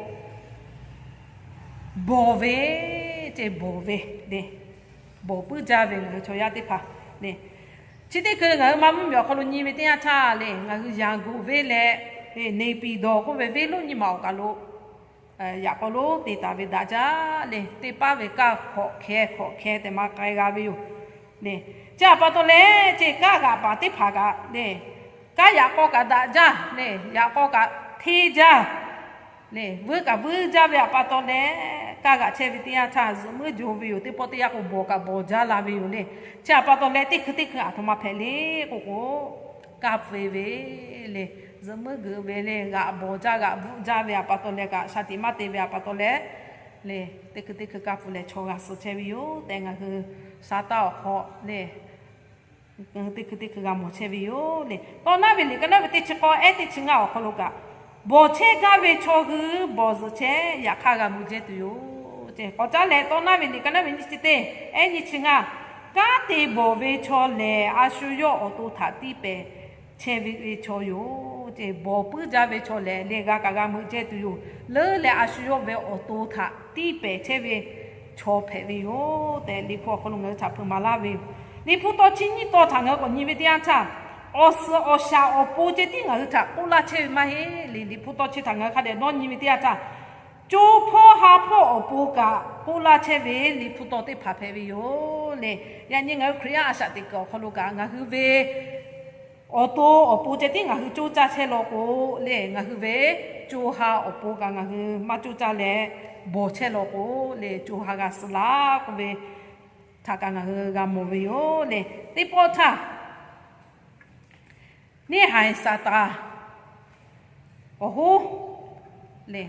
bawˬ ve, ce bawˬ ve le. Bawˬ puiˉ jaˇ ve ngaˬ hui chaw yaˇ teˇ hpaˍ le. Chi teˇ hkui ngaˬ hui maˇ mvuhˇmiˬ awˬ hk'aw lo nyi ve teˇ yanˇ htaˇ le, ngaˬ hui Yangon venˇ leh Naypyidaw k'oˆ ve venˇ lonˉ nyiˇ maˬ awˬ kaˬ lo yaꞈ k'aw lonˉ te taˍ ve daꞈ jaˇ le. Teˇ paˉ ve kaˇ hkawꞈ hkeh hkawꞈ hkeh tehꞈ ma k'ai g'a ve yoˬ le. Chi htaꞈ pa taw leh, ce kaˇ g'aꞈ paˍ teˇ hpaˍ kaꞈ le, kaˇ yaꞈ k'aw kaꞈ daꞈ jaˇ le, yaꞈ k'aw kaꞈ hteˇ jaˇ le, vuiˇ kaꞈ vuiˇ jaˇ ve htaꞈ pa taw leh, kaˇ g'aꞈ chehˇ ve teˇ yanˇ htaˇ zuhꞈ muiˉ jaw ve yoˬ. Teˇ pawˆ teˇ yanˇ k'o bawˬ kaꞈ bawˬ jaˇ la ve yoˬ le. Chi htaꞈ pa taw leh teˇ hkui teˇ hkui aˬ htoꞈ ma hpehꞈ le k'oˆ k'o, kaˇ pfuhˇ ve le, zuhꞈ muiˉ geuꞈ ve le, g'aꞈ bawˬ jaˇ g'aꞈ bvuhˆ jaˇ ve htaꞈ pa taw leh kaꞈ shaˍ tiꞈ maˇ te ve htaꞈ pa taw leh le, teˇ hkui teˇ hkui kaˇ pfuhˇ leh chaw g'a suh chehˇ ve yoˬ tehꞈ ngaˬ hui sha taˇ awˬ hk'aw le, teˇ hkui teˇ hkui g'a mawˬ chehˇ ve yoˬ le. Tawˇ naˉ ve liꞈ ka naˉ ve teˇ chi k'awˇ ehˉ teˇ chi ngaˇ awˬ hk'aw lo kaꞈ, bawˬ chehˇ gaˇ ve chaw hui bawˬ zuhꞈ chehˇ, yaꞈ hk'aˇ g'a mui jehˇ tuˬ yoˬ ce. K'awꞈ caˉ leh tawˇ naˉ ve liꞈ ka naˉ ve nyiˇ chi teˇ ehˉ nyiˇ chi ngaˇ, kanˉ te bawˬ ve chaw lehˬ a shu yawˇ awˬ to htaꞈ tiˇ pehˍ chehˇ ve chaw yoˬ ce. Bawˬ puiˉ jaˇ ve chaw lehˬ le, g'a kaꞈ g'a mui jehˇ tuˬ yoˬ. Leuˉ leh a shu yawˇ ve awˬ to htaꞈ tiˇ pehˍ chehˇ ve chaw hpehꞈ ve yoˬ tehꞈ Liꞈ hpu awˬ hk'aw lo ngaˬ hui htaꞈ hpeuꞈ maˍ laˇ ve yoˬ. Liꞈ hpu tawˇ chi nyiˇ tawˇ htaꞈ ngaˬ hui k'awꞈ nyi ve teˇ yanˇ htaˇ, awˬ suhˍ awˬ shaˍ awˬ pon ceh tiˉ ngaˬ hui htaꞈ k'oˆ laˇ chehˇ ve maˇ heˆ le. Liꞈ hpu tawˇ chi htaꞈ ngaˬ hui hk'a dehꞈ dawˇ nyi ve teˇ yanˇ htaˇ, co hpawˇ ha hpawˇ awˬ pon kaꞈ k'oˆ laˇ chehˇ ve Liꞈ hpu tawˇ teˇ hpaˍ hpehꞈ ve yoˬ le. Yaꞈ nyi ngaˬ hui Hkriꞈ yaˇ a shaꞈ teꞈ kuiˬ awˬ hk'aw lo kaꞈ ngaˬ hui ve awˬ to awˬ pon ceh tiˉ ngaˬ hui coˇ caˇ chehˇ law k'o le, ngaˬ hui ve co ha awˬ pon kaꞈ ngaˬ hui maˇ coˇ caˇ leh bawˬ chehˇ law k'o le, co ha g'a suh laˇ k'oˆ ve htaꞈ kaꞈ ngaˬ hui g'a mawˬ ve yoˬ le. Teˇ pawˆ htaˇ, neˇ haiˬ Saˍtanˍ awˬ hoˉ le,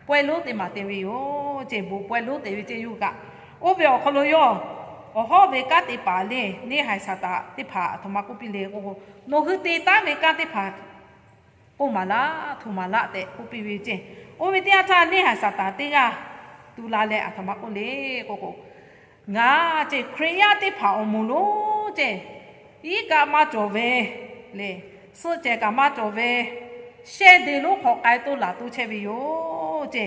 pawehˇ lonˉ teˇ maˬ te ve yoˬ ce. Bon pawehˇ lonˉ te ve ce yoˬ kaꞈ, oˇ ve awˬ hk'aw lo yawˇ awˬ hawˉ ve kanˉ te paˍ le, neˇ haiˬ Saˍtanˍ teˇ hpaˍ aˬ htoꞈ ma k'oˆ piˇ le k'o, nawˬ hui te taˉ ve kanˉ teˇ hpaˍ k'oˆ maˍ laˇ, hto maˍ laˇ tehꞈ k'oˆ piˇ ve ce. Oˇ ve teˇ yanˇ htaˇ neˇ haiˬ Saˍtanˍ teˇ g'aˇ tu la leh aˬ htoꞈ ma k'oˆ le k'o k'o, ngaˬ ce Hkriꞈ yaˇ teˇ hpaˍ awˬ moˍ lonˉ ce, iˉ kaˆ maˇ cawˬ ve le, suhˆ cehˬ kaꞈ maˇ cawˬ ve, shehˇ de lonˉ hk'aw k'ai toˇ laˬ toˇ chehˇ ve yoˬ ce.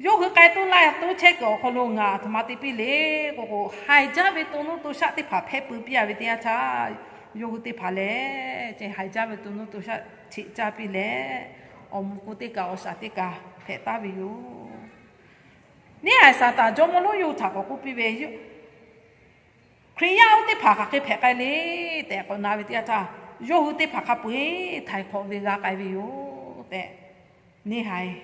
Yawˇ hui k'ai toˇ laˇ toˇ chehˇ kuiˬ awˬ hk'aw lo ngaˬ aˬ htoꞈ ma te piˇ le k'o k'o, haiˬ jaˇ ve to nuˇ to shaˆ teˇ hpaˍ hpehˇ pui piˇ a ve teˇ yanˇ htaˇ, yawˇ hui teˇ hpaˍ lehˬ ce haiˬ jaˇ ve to nuˇ to shaˆ cheꞈ caˇ piˇ leh, awˬ moˍ k'o teˇ kaˬ awˬ shaˍ teˇ kaˬ hpehꞈ taˍ ve yoˬ. Neˇ haiˬ Saˍtanˍ jawˇmawˇ lonˉ yawˇ hui htaꞈ k'awꞈ k'oˆ piˇ ve, Hkriꞈ yaˇ oˇ teˇ hpaˍ hk'aˬ hk'e hpehꞈ k'ai le tehꞈ k'awꞈ na ve teˇ yanˇ htaˇ, yawˇ hui teˇ hpaˍ hk'a peu-eˬ htaiˍ hk'awꞈ ve g'a k'ai ve yoˬ tehꞈ, neˇ haiˬ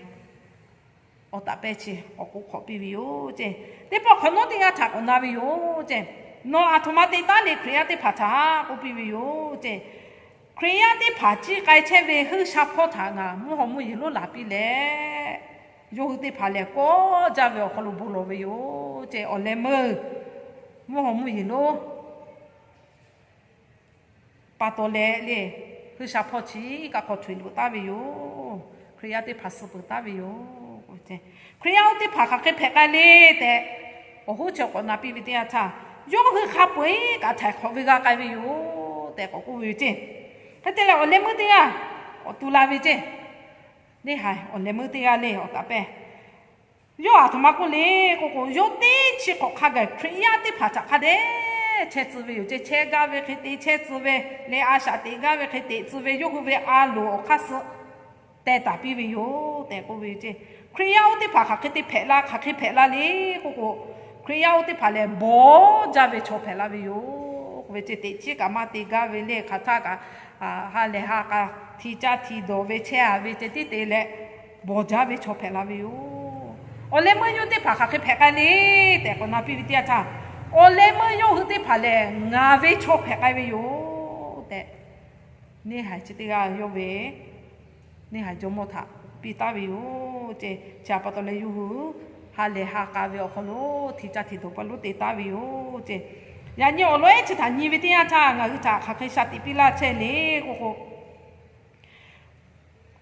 awˬ taˍ pehˇ chi k'awꞈ k'oˆ hk'awꞈ piˇ ve yoˬ ce. Teˇ pawˆ hk'awꞈ nawˉ teˇ g'aˇ htaꞈ k'awꞈ na ve yoˬ ce. Nawˬ aˬ htoꞈ ma te taˉ le Hkriꞈ yaˇ teˇ hpaˍ htaꞈ k'oˆ piˇ ve yoˬ ce. Hkriꞈ yaˇ teˇ hpaˍ ciˇ k'ai chehˇ ve huiˉ sha hpawˇ htaꞈ ngaˬ mvuhˇ hawˬ mvuhˇ yeˬ lonˉ laˬ piˇ leh, yawˇ hui teˇ hpaˍ lehˬ kawˆ jaˇ ve awˬ hk'aw lo bon lawˬ ve yoˬ ce. Awˬ leh meuˇ mvuhˇ hawˬ mvuhˇ yeˬ lonˉ pa taw leh le, huiˉ sha hpawˇ chi kaꞈ hk'aw hto eˬ loꞈ taˍ ve yoˬ. Hkriꞈ yaˇ teˇ hpaˍ suh peuˬ taˍ ve yoˬ. Hkriꞈ yaˇ oˇ teˇ hpaˍ hk'aˬ hk'e hpehꞈ k'ai le tehꞈ, awˬ hoˉ chi k'awꞈ na piˇ ve teˇ yanˇ htaˇ, yawˇ hui hk'a peu-eˬ kaꞈ htaiˍ hk'awꞈ ve g'a k'ai ve yoˬ tehꞈ k'awꞈ k'oˆ ve yoˬ ce. Hk'e te leh awˬ leh meuˇ teˇ g'aˇ k'awꞈ tu la ve ce. Neˇ haiˬ awˬ leh meuˇ teˇ g'aˇ le awˬ taˍ pehˇ yawˇ aˬ htoꞈ ma k'oˆ le k'o k'o, yawˇ teˇ chi hk'awꞈ hk'a gaˬ Hkriꞈ yaˇ teˇ hpaˍ htaꞈ hk'a dehꞈ chehˇ tcuh ve yoˬ ce. Chehˇ gaˇ ve hk'e te chehˇ tcuh ve le, a shaꞈ teꞈ gaˇ ve hk'e teꞈ tcuh ve, yawˇ hui ve a loˍ awˬ hk'aˇ suh teh taˍ piˇ ve yoˬ tehꞈ k'oˆ ve yoˬ ce. Hkriꞈ yaˇ oˇ teˇ hpaˍ hk'aˬ hk'e te hpehꞈ la, hk'aˬ hk'e hpehꞈ la le k'o k'o, Hkriꞈ yaˇ oˇ teˇ hpaˍ lehˬ bawˬ jaˇ ve chaw hpehꞈ la ve yoˬ. Ve ceh teꞈ chiˉ kaꞈ maˇ te gaˇ ve le, hk'aˬ htaˇ kaꞈ ha lehˬ ha k'a hti caˇ hti dawˬ ve chehˇ a ve ceh tiˉ te leh, bawˬ jaˇ ve chaw hpehꞈ la ve yoˬ. Awˬ leh meuˇ yawˇ teˇ hpaˍ hk'aˬ hk'e hpehꞈ k'ai le tehꞈ k'awꞈ na piˇ ve teˇ yanˇ htaˇ, awˬ leh meuˇ yawˇ hui teˇ hpaˍ lehˬ ngaˬ ve chaw hpehꞈ k'ai ve yoˬ tehꞈ, neˇ haiˬ chi teˇ g'aˇ yawˇ ve neˇ haiˬ jawˇmawˇ htaꞈ piˇ taˉ ve yoˬ ceh. Chi htaꞈ pa taw leh yawˇ hui ha lehˬ ha k'a ve awˬ hk'aw lo hti caˇ hti dawˬ pa lonˉ te taˉ ve yoˬ ceh. Yaꞈ nyi awˬ lawn ehˉ chi htaꞈ nyi ve teˇ yanˇ htaˇ ngaˬ hui htaꞈ hk'aˬ hk'e shaˍ tiꞈ piˇ laˇ chehˇ le k'oˆ k'o,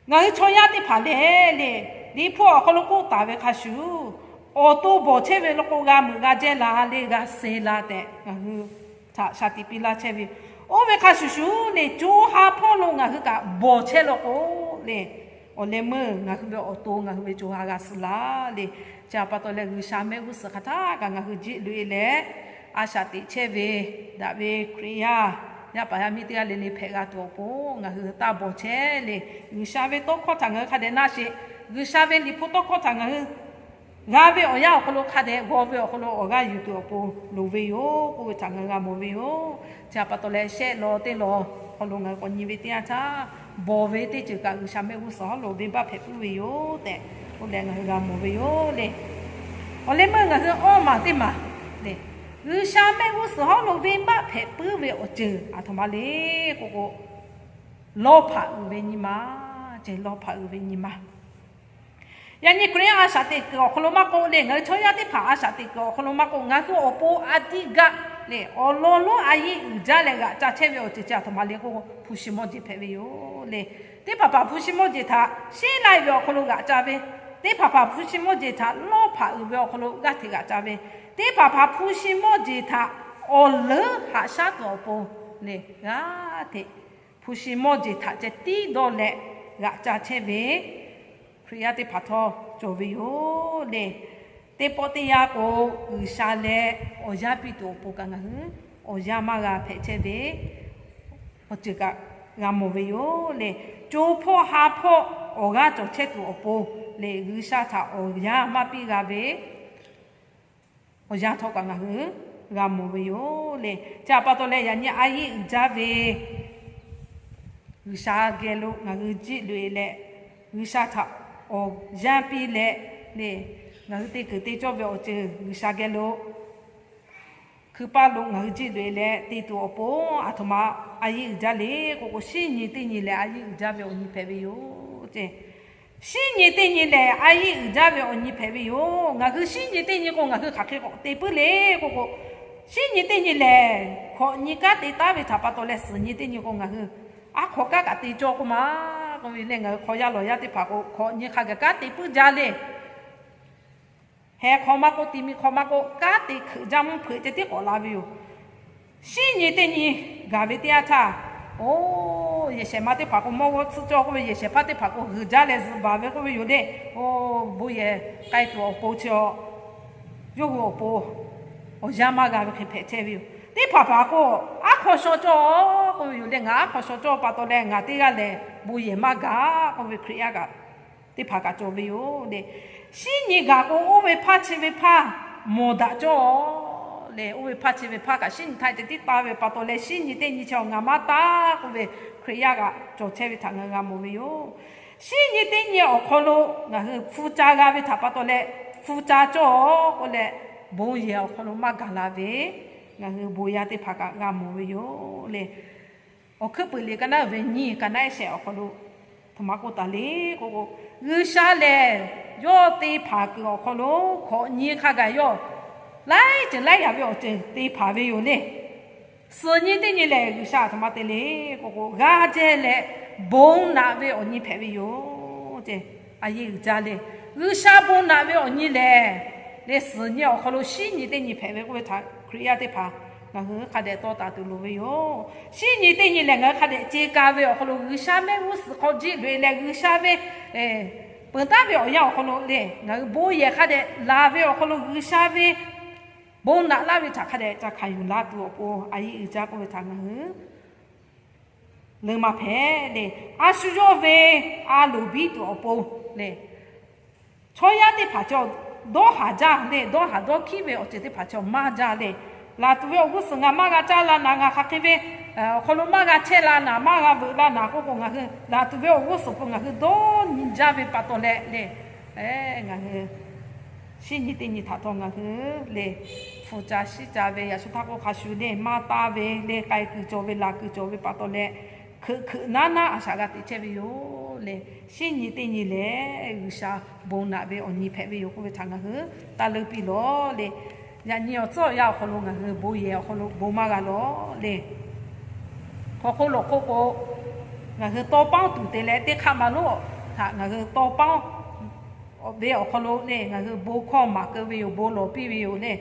ngaˬ hui chaw yaˇ teˇ hpaˍ lehˬ le, Liꞈ hpu awˬ hk'aw lo k'oˆ taˍ ve hk'a shuˍ, awˬ to bawˬ chehˇ ve law k'o g'a meuꞈ g'a jehˇ la le, g'a suh la tehꞈ ngaˬ hui htaꞈ shaˍ tiꞈ piˇ laˇ chehˇ ve. Oˇ ve hk'a shuˍ shuˍ le, co ha hpawˇ lo ngaˬ hui kaꞈ bawˬ chehˇ law k'o le, awˬ leh meuˇ ngaˬ hui ve awˬ to ngaˬ hui ve co ha g'a suh la le. Chi htaꞈ pa taw leh G'uiˬsha mehˆ g'uˇ suhˍ hk'aˬ htaˇ kaꞈ ngaˬ hui jiˆ loꞈ e leh a shaꞈ teꞈ chehˇ ve, daꞈ ve Hkriꞈ yaˇ yaˇ paˍ yaˇ miˇ teˇ g'aˇ le le hpehꞈ g'a tuˬ awˬ pon ngaˬ hui taˇ bawˬ chehˇ le. G'uiˬsha ve tawˇ hkawˇ htaꞈ ngaˬ hui hk'a dehꞈ na sheˍ. G'uiˬsha ve Liꞈ hpu tawˇ hkawˇ htaꞈ ngaˬ hui g'a ve awˬ yanˇ awˬ hk'aw lo hk'a dehꞈ g'aw ve awˬ hk'aw lo awˬ g'aˇ yuˬ tuˬ awˬ pon loˍ ve yoˬ k'oˆ ve htaꞈ ngaˬ hui g'a mawˬ ve yoˬ. Chi htaꞈ pa taw leh shehˆ law teˇ law hk'aw lo ngaˬ hui k'awꞈ nyi ve teˇ yanˇ htaˇ, bawˬ ve teˇ ceuˬ kaꞈ G'uiˬsha mehˆ g'uˇ suhˍ hawˉ lo venˇbaˆ hpehꞈ puiˉ ve yoˬ tehꞈ k'oˆ leh ngaˬ hui g'a mawˬ ve yoˬ le. Awˬ leh meuˇ ngaˬ hui awˇ maˬ teˇ maˬ le, G'uiˬsha mehˆ g'uˇ suhˍ hawˉ lo venˇbaˆ hpehꞈ puiˉ ve awˬ ceuˬ aˬ htoꞈ ma le k'oˆ k'o, lawˇ hpaꞈ uiˍ ve nyi ma, ceh lawˇ hpaꞈ uiˍ ve nyi ma. Yaꞈ nyi Hkriꞈ yaˇ a shaꞈ teꞈ kuiˬ awˬ hk'aw lo maˇ k'oˆ le, ngaˬ hui chaw yaˇ teˇ hpaˍ a shaꞈ teꞈ kuiˬ awˬ hk'aw lo maˇ k'oˆ, ngaˬ hui awˬ pon a diˇ gaˆ le, awˬ lawn lonˉ a yeˆ uiˍ jaˇ leh g'aꞈ ca chehˇ ve awˬ ceuˬ chi aˬ htoꞈ ma le k'oˆ k'o, hpu shi mawˇ jeˬ hpehꞈ ve yoˬ le. Teˇ hpaˍ hpaˍ hpu shi mawˇ jeˬ htaꞈ sheˉ laiˇ ve awˬ hk'aw lo g'aꞈ ca ve, teˇ hpaˍ hpaˍ hpu shi mawˇ jeˬ htaꞈ lawˇ hpaꞈ uiˍ ve awˬ hk'aw lo g'aˇ hteꞈ g'aꞈ ca ve, teˇ hpaˍ hpaˍ hpu shi mawˇ jeˬ htaꞈ awˬ leuˉ haꞈ shaˉ tuˬ awˬ pon le, g'aˇ hteꞈ hpu shi mawˇ jeˬ htaꞈ ceh tiˉ dawˇ leh g'aꞈ ca chehˇ ve Hkriꞈ yaˇ teˇ hpaˍ htawˇ cawˬ ve yoˬ le. Teˇ pawˆ teˇ yanˇ k'o, G'uiˬsha leh awˬ yanˇ piˇ tuˬ awˬ pon kaꞈ ngaˬ hui awˬ yanˇ maˇ g'a hpehꞈ chehˇ ve awˬ ceuˬ kaꞈ g'a mawˬ ve yoˬ le. Co hpawˇ ha hpawˇ awˬ g'aˇ cawˬ chehˇ tuˬ awˬ pon le, G'uiˬsha htaꞈ awˬ yanˇ maˇ piˇ g'a ve awˬ yanˇ htawˇ kaꞈ ngaˬ hui g'a mawˬ ve yoˬ le. Chi htaꞈ pa taw leh yaꞈ nyi a yeˆ uiˍ jaˇ ve G'uiˬsha geh lo ngaˬ hui jiˆ loꞈ e leh, G'uiˬsha htaꞈ awˬ yanˇ piˇ leh le, ngaˬ hui te kuiˬ te cawˇ ve awˬ ceuˬ G'uiˬsha geh lo hkui paˇ lo ngaˬ hui jiˆ loꞈ e leh te tuˬ awˬ pon aˬ htoꞈ ma a yeˆ uiˍ jaˇ le k'oˆ k'o, shinˉ nyi teˇ nyi lehˬ a yeˆ uiˍ jaˇ ve awˬ nyi hpehꞈ ve yoˬ ce. Shinˉ nyi teˇ nyi lehˬ a yeˆ uiˍ jaˇ ve awˬ nyi hpehꞈ ve yoˬ. Ngaˬ hui shinˉ nyi teˇ nyi k'o ngaˬ hui hk'aˬ hk'e k'awꞈ te puiˉ le k'oˆ k'o, shinˉ nyi teˇ nyi lehˬ hkawꞈ nyi kanˉ te taˉ ve htaꞈ pa taw leh suhˍ nyi teˇ nyi k'o ngaˬ hui aˉ hk'aw kanˉ kaꞈ te cawˇ k'oˆ ma k'oˆ ve le, ngaˬ hui hk'aw yaˇ lawˬ yaˇ teˇ hpaˍ k'o hkawꞈ nyi hk'a gaˬ kanˉ te puiˉ jaˇ le. Heh hk'aw maˇ k'oˆ, ti mi hk'aw maˇ k'oˆ, kanˉ te hkeuꞈ jaˇ mvuhˇ hpeuꞈ ceh tiˉ k'awꞈ la ve yoˬ. Shinˉ nyi teˇ nyi gaˬ ve teˇ yanˇ htaˇ, oˇ, yehˬ shehˍ ma teˇ hpaˍ k'o mawˇ g'awˇ tsuhˇ cawˇ k'oˆ ve, yehˬ shehˍ hpaˇ teˇ hpaˍ k'o g'uiˬ jaˇ leh zuhꞈ baˬ ve k'oˆ ve yoˬ le. Oˇ, bon yehˬ k'ai tuˬ awˬ pon chi a, yawˇ hui awˬ pon awˬ yanˇ maˇ g'a ve hk'e hpehꞈ chehˇ ve yoˬ. Teˇ hpaˍ hpaˍ k'o, aˉ hk'aw shaw cawˇ k'oˆ ve yoˬ le. Ngaˬ aˉ hk'aw shaw cawˇ pa taw leh ngaˬ teˇ g'aˇ lehˬ bon yehˬ maˇ gaˬ k'oˆ ve Hkriꞈ yaˇ kaꞈ teˇ hpaˍ kaꞈ cawˬ ve yoˬ le. Shinˉ nyi gaˬ k'o, oˇ ve hpaˇ chi ve hpaˇ mawˬ daꞈ cawˇ le. Oˇ ve hpaˇ chi ve hpaˇ kaꞈ shinˉ nyi htaˇ ceh tiˉ taˇ ve pa taw leh, shinˉ nyi teˇ nyi chi ngaˬ maˇ taˇ k'oˆ ve Hkriꞈ yaˇ kaꞈ cawˬ chehˇ ve htaꞈ ngaˬ hui g'a mawˬ ve yoˬ. Shinˉ nyi teˇ nyi awˬ hk'aw lo ngaˬ hui hpu ca g'a ve htaꞈ pa taw leh, hpu ca cawˇ k'oˆ leh, bon yehˬ awˬ hk'aw lo maˇ gaˬ la ve ngaˬ hui bon yaˇ teˇ hpaˍ kaꞈ g'a mawˬ ve yoˬ le. Awˬ hkuiˉ puiˍ liꞈ ka naˉ ve nyiˇ ka naˉ ehˉ shehˍ awˬ hk'aw lo htoꞈ ma k'oˆ taˍ le k'oˆ k'o, G'uiˬsha lehˬ yawˇ te hpanˍ kuiˬ awˬ hk'aw lo hkawꞈ nyi hk'a gaˬ yawˇ laiˉ ceuˬ laiˉ yaꞈ ve awˬ ceuˬ te hpanˍ ve yoˬ le. Suhˍ nyi teˇ nyi lehˬ G'uiˬsha aˬ htoꞈ ma te le k'oˆ k'o, g'aˇ jehˇ leh bon naꞈ ve awˬ nyi hpehꞈ ve yoˬ ce. A yeˇ uiˍ jaˇ le. G'uiˬsha bon naꞈ ve awˬ nyi lehˬ, le suhˍ nyi awˬ hk'aw lo shinˉ nyi teˇ nyi hpehꞈ ve k'oˆ ve htaꞈ Hkriꞈ yaˇ teˇ hpaˍ ngaˬ hui hk'a dehꞈ tawˇ taˍ tuˬ loˍ ve yoˬ. Shinˉ nyi teˇ nyi lehˬ ngaˬ hui hk'a dehꞈ ce ka ve awˬ hk'aw lo G'uiˬsha mehˆ g'uˇ suhˍ hk'aw jiˆ loꞈ e leh G'uiˬsha ve peuˬ taˍ ve awˬ yanˇ awˬ hk'aw lo le, ngaˬ hui bon yehˬ hk'a dehꞈ laˬ ve awˬ hk'aw lo G'uiˬsha ve bon naꞈ laˇ ve htaꞈ hk'a dehꞈ ca hkanˍ yuˬ la tuˬ awˬ pon a yeˇ uiˍ jaˇ k'oˆ ve htaꞈ ngaˬ hui leuˉ maˇ hpehꞈ le. A shu yawˇ ve a loˍ biˇ tuˬ awˬ pon le, chaw yaˇ teˇ hpaˍ chaw dawˇ haˍ jaˇ le, dawˇ haˍ dawˇ hkiˉ ve awˬ ceuˬ teˇ hpaˍ chaw maˇ jaˇ le. Laˬ tuˬ ve awˬ g'uˇ suhˍ ngaˬ maˇ g'a caˇ la naˍ, ngaˬ hk'aˬ hk'e ve awˬ hk'aw lo maˇ g'a chehˇ la naˍ, maˇ g'a veuꞈ la naˍ k'oˆ k'o, ngaˬ hui laˬ tuˬ ve awˬ g'uˇ suhˍ hpu ngaˬ hui dawˇ nyi jaˇ ve pa taw leh le, ngaˬ hui shinˉ nyi teˇ nyi htaꞈ htawˇ ngaˬ hui le, hpu ca shiˉ ca ve yaꞈ shu htaˇ k'oˆ hk'a shuˍ le, maˇ taˇ ve le, k'ai kuiˬ cawˬ ve, laˬ kuiˬ cawˬ ve pa taw leh, hkeuꞈ hkeuꞈ naˉ naˉ a shaꞈ g'a teꞈ chehˇ ve yoˬ le. Shinˉ nyi teˇ nyi lehˬ G'uiˬsha bon naꞈ ve awˬ nyi hpehꞈ ve yoˬ k'oˆ ve htaꞈ ngaˬ hui taˇ leuˉ piˇ lawˬ le. Yaꞈ nyi awˬ tcuhˉ awˬ yanˇ awˬ hk'aw lo ngaˬ hui bon yehˬ awˬ hk'aw lo bon maˇ g'a lawˬ le. Hk'aw hk'oˆ lo k'oˆ k'o, ngaˬ hui tawˇ paoˉ tuˬ te leh teˇ hk'aˆ ma lonˉ htaꞈ ngaˬ hui tawˇ paoˉ ve awˬ hk'aw lo le, ngaˬ hui bon hkawˇ maˍ keu ve yoˬ, bon lawˬ piˇ ve yoˬ le.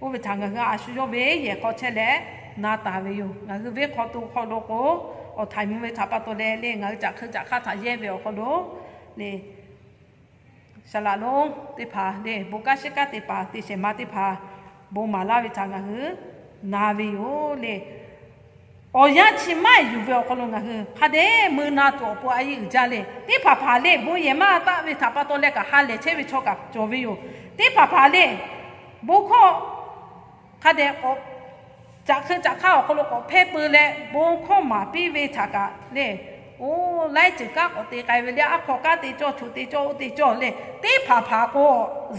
Oˇ ve htaꞈ ngaˬ hui a shu yawˇ ve yehˬ hk'aw chehˇ leh na taˍ ve yoˬ. Ngaˬ hui venˇ hk'aw to hk'aw lo k'o, awˬ htaiˍ mvuh ve htaꞈ pa taw leh le, ngaˬ hui caꞈ hk'eu caꞈ hk'aˇ htaꞈ yehˇ ve awˬ hk'aw lo le, saˍ laꞈ lonˉ teˇ hpaˍ le, bon kanˉ shiˉ kanˉ teˇ hpaˍ, te shehˍ ma teˇ hpaˍ bon maˍ laˇ ve htaꞈ ngaˬ hui na ve yoˬ le. Awˬ yanˇ chi maˇ yuˬ ve awˬ hk'aw lo ngaˬ hui hk'a dehꞈ mui na tuˬ awˬ pon a yeˇ uiˍ jaˇ le. Teˇ hpaˍ hpaˍ le, bon yehˬ maˇ taˆ ve htaꞈ pa taw leh kaꞈ ha lehˬ chehˇ ve chaw kaꞈ cawˬ ve yoˬ. Teˇ hpaˍ hpaˍ le, bon hkawˇ hk'a dehꞈ k'awꞈ caꞈ hk'eu caꞈ hk'aˇ awˬ hk'aw lo k'awꞈ hpehˇ peu leh bon hkawˇ maˍ piˇ ve htaꞈ kaꞈ le, oˇ laiˉ ceuˬ kanˉ k'awꞈ te k'ai ve le, aˉ hk'aw kanˉ te cawˇ, choˬ te cawˇ, oˇ te cawˇ le. Teˇ hpaˍ hpaˍ k'o,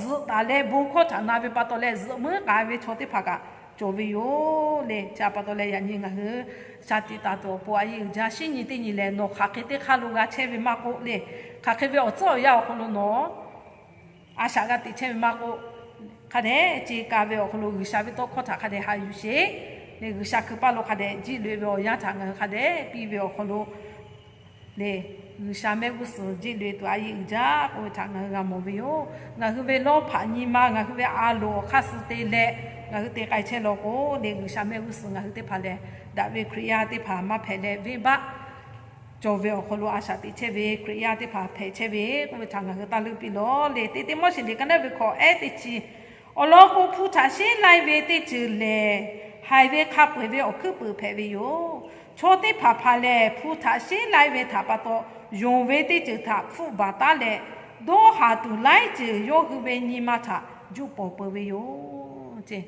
zuhꞈ taˍ leh bon hkawˇ htaꞈ na ve pa taw leh zuhꞈ meuˉ k'ai ve chaw teˇ hpaˍ kaꞈ cawˬ ve yoˬ le. Chi pa taw leh yaꞈ nyi ngaˬ hui shaˍ tiꞈ taˍ tuˬ awˬ pon a yeˇ uiˍ jaˇ. Shinˉ nyi teˇ nyi lehˬ, nawˬ hk'aˬ hk'e teˇ hk'aˇ lo g'a chehˇ ve maˇ k'oˆ le, hk'aˬ hk'e ve awˬ tcuhˉ awˬ yanˇ awˬ hk'aw lo nawˬ a shaꞈ g'a teꞈ chehˇ ve maˇ k'oˆ, hk'a dehꞈ ce ka ve awˬ hk'aw lo G'uiˬsha ve tawˇ hkawˇ htaꞈ hk'a dehꞈ haꞈ yuˬ sheˍ le. G'uiˬsha hkui paˇ lo hk'a dehꞈ jiˆ loꞈ e ve awˬ yanˇ htaꞈ ngaˬ hui hk'a dehꞈ piˇ ve awˬ hk'aw lo le, G'uiˬsha mehˆ g'uˇ suhˍ jiˆ loꞈ e tuˬ a yeˇ uiˍ jaˇ k'oˆ ve htaꞈ ngaˬ hui g'a mawˬ ve yoˬ. Ngaˬ hui ve lawˇ hpaꞈ nyi ma ngaˬ hui ve a loˍ awˬ hk'aˇ suh te leh ngaˬ hui te k'ai chehˇ law k'o le, G'uiˬsha mehˆ g'uˇ suhˍ ngaˬ hui teˇ hpaˍ lehˬ, daꞈ ve Hkriꞈ yaˇ teˇ hpaˍ maˇ hpehꞈ leh venˇbaˆ cawˬ ve awˬ hk'aw lo a shaꞈ teꞈ chehˇ ve Hkriꞈ yaˇ teˇ hpaˍ hpehꞈ chehˇ ve k'oˆ ve htaꞈ ngaˬ hui taˇ leuˉ piˇ lawˬ le. Teˇ Tiˆmoˉseˍ liꞈ ka naˉ ve hkawꞈ ehˉ teˇ chi, awˬ lawn k'o, hpu htaꞈ sheˉ lai ve teˇ ceuˬ lehˬ, haiˬ ve hk'a peu-eˬ ve awˬ hkuiˉ puiˍ hpehꞈ ve yoˬ. Chaw teˇ hpaˍ hpaˍ lehˬ, hpu htaꞈ sheˉ lai ve htaꞈ pa taw, yonˍ ve teˇ ceuˬ htaꞈ hpfuhˆ baˬ taˉ leh, dawˇ haˍ tuˬ laiˉ ceuˬ yawˇ hui ve nyi ma htaꞈ juˆ pawˍ peuˬ ve yoˬ ce.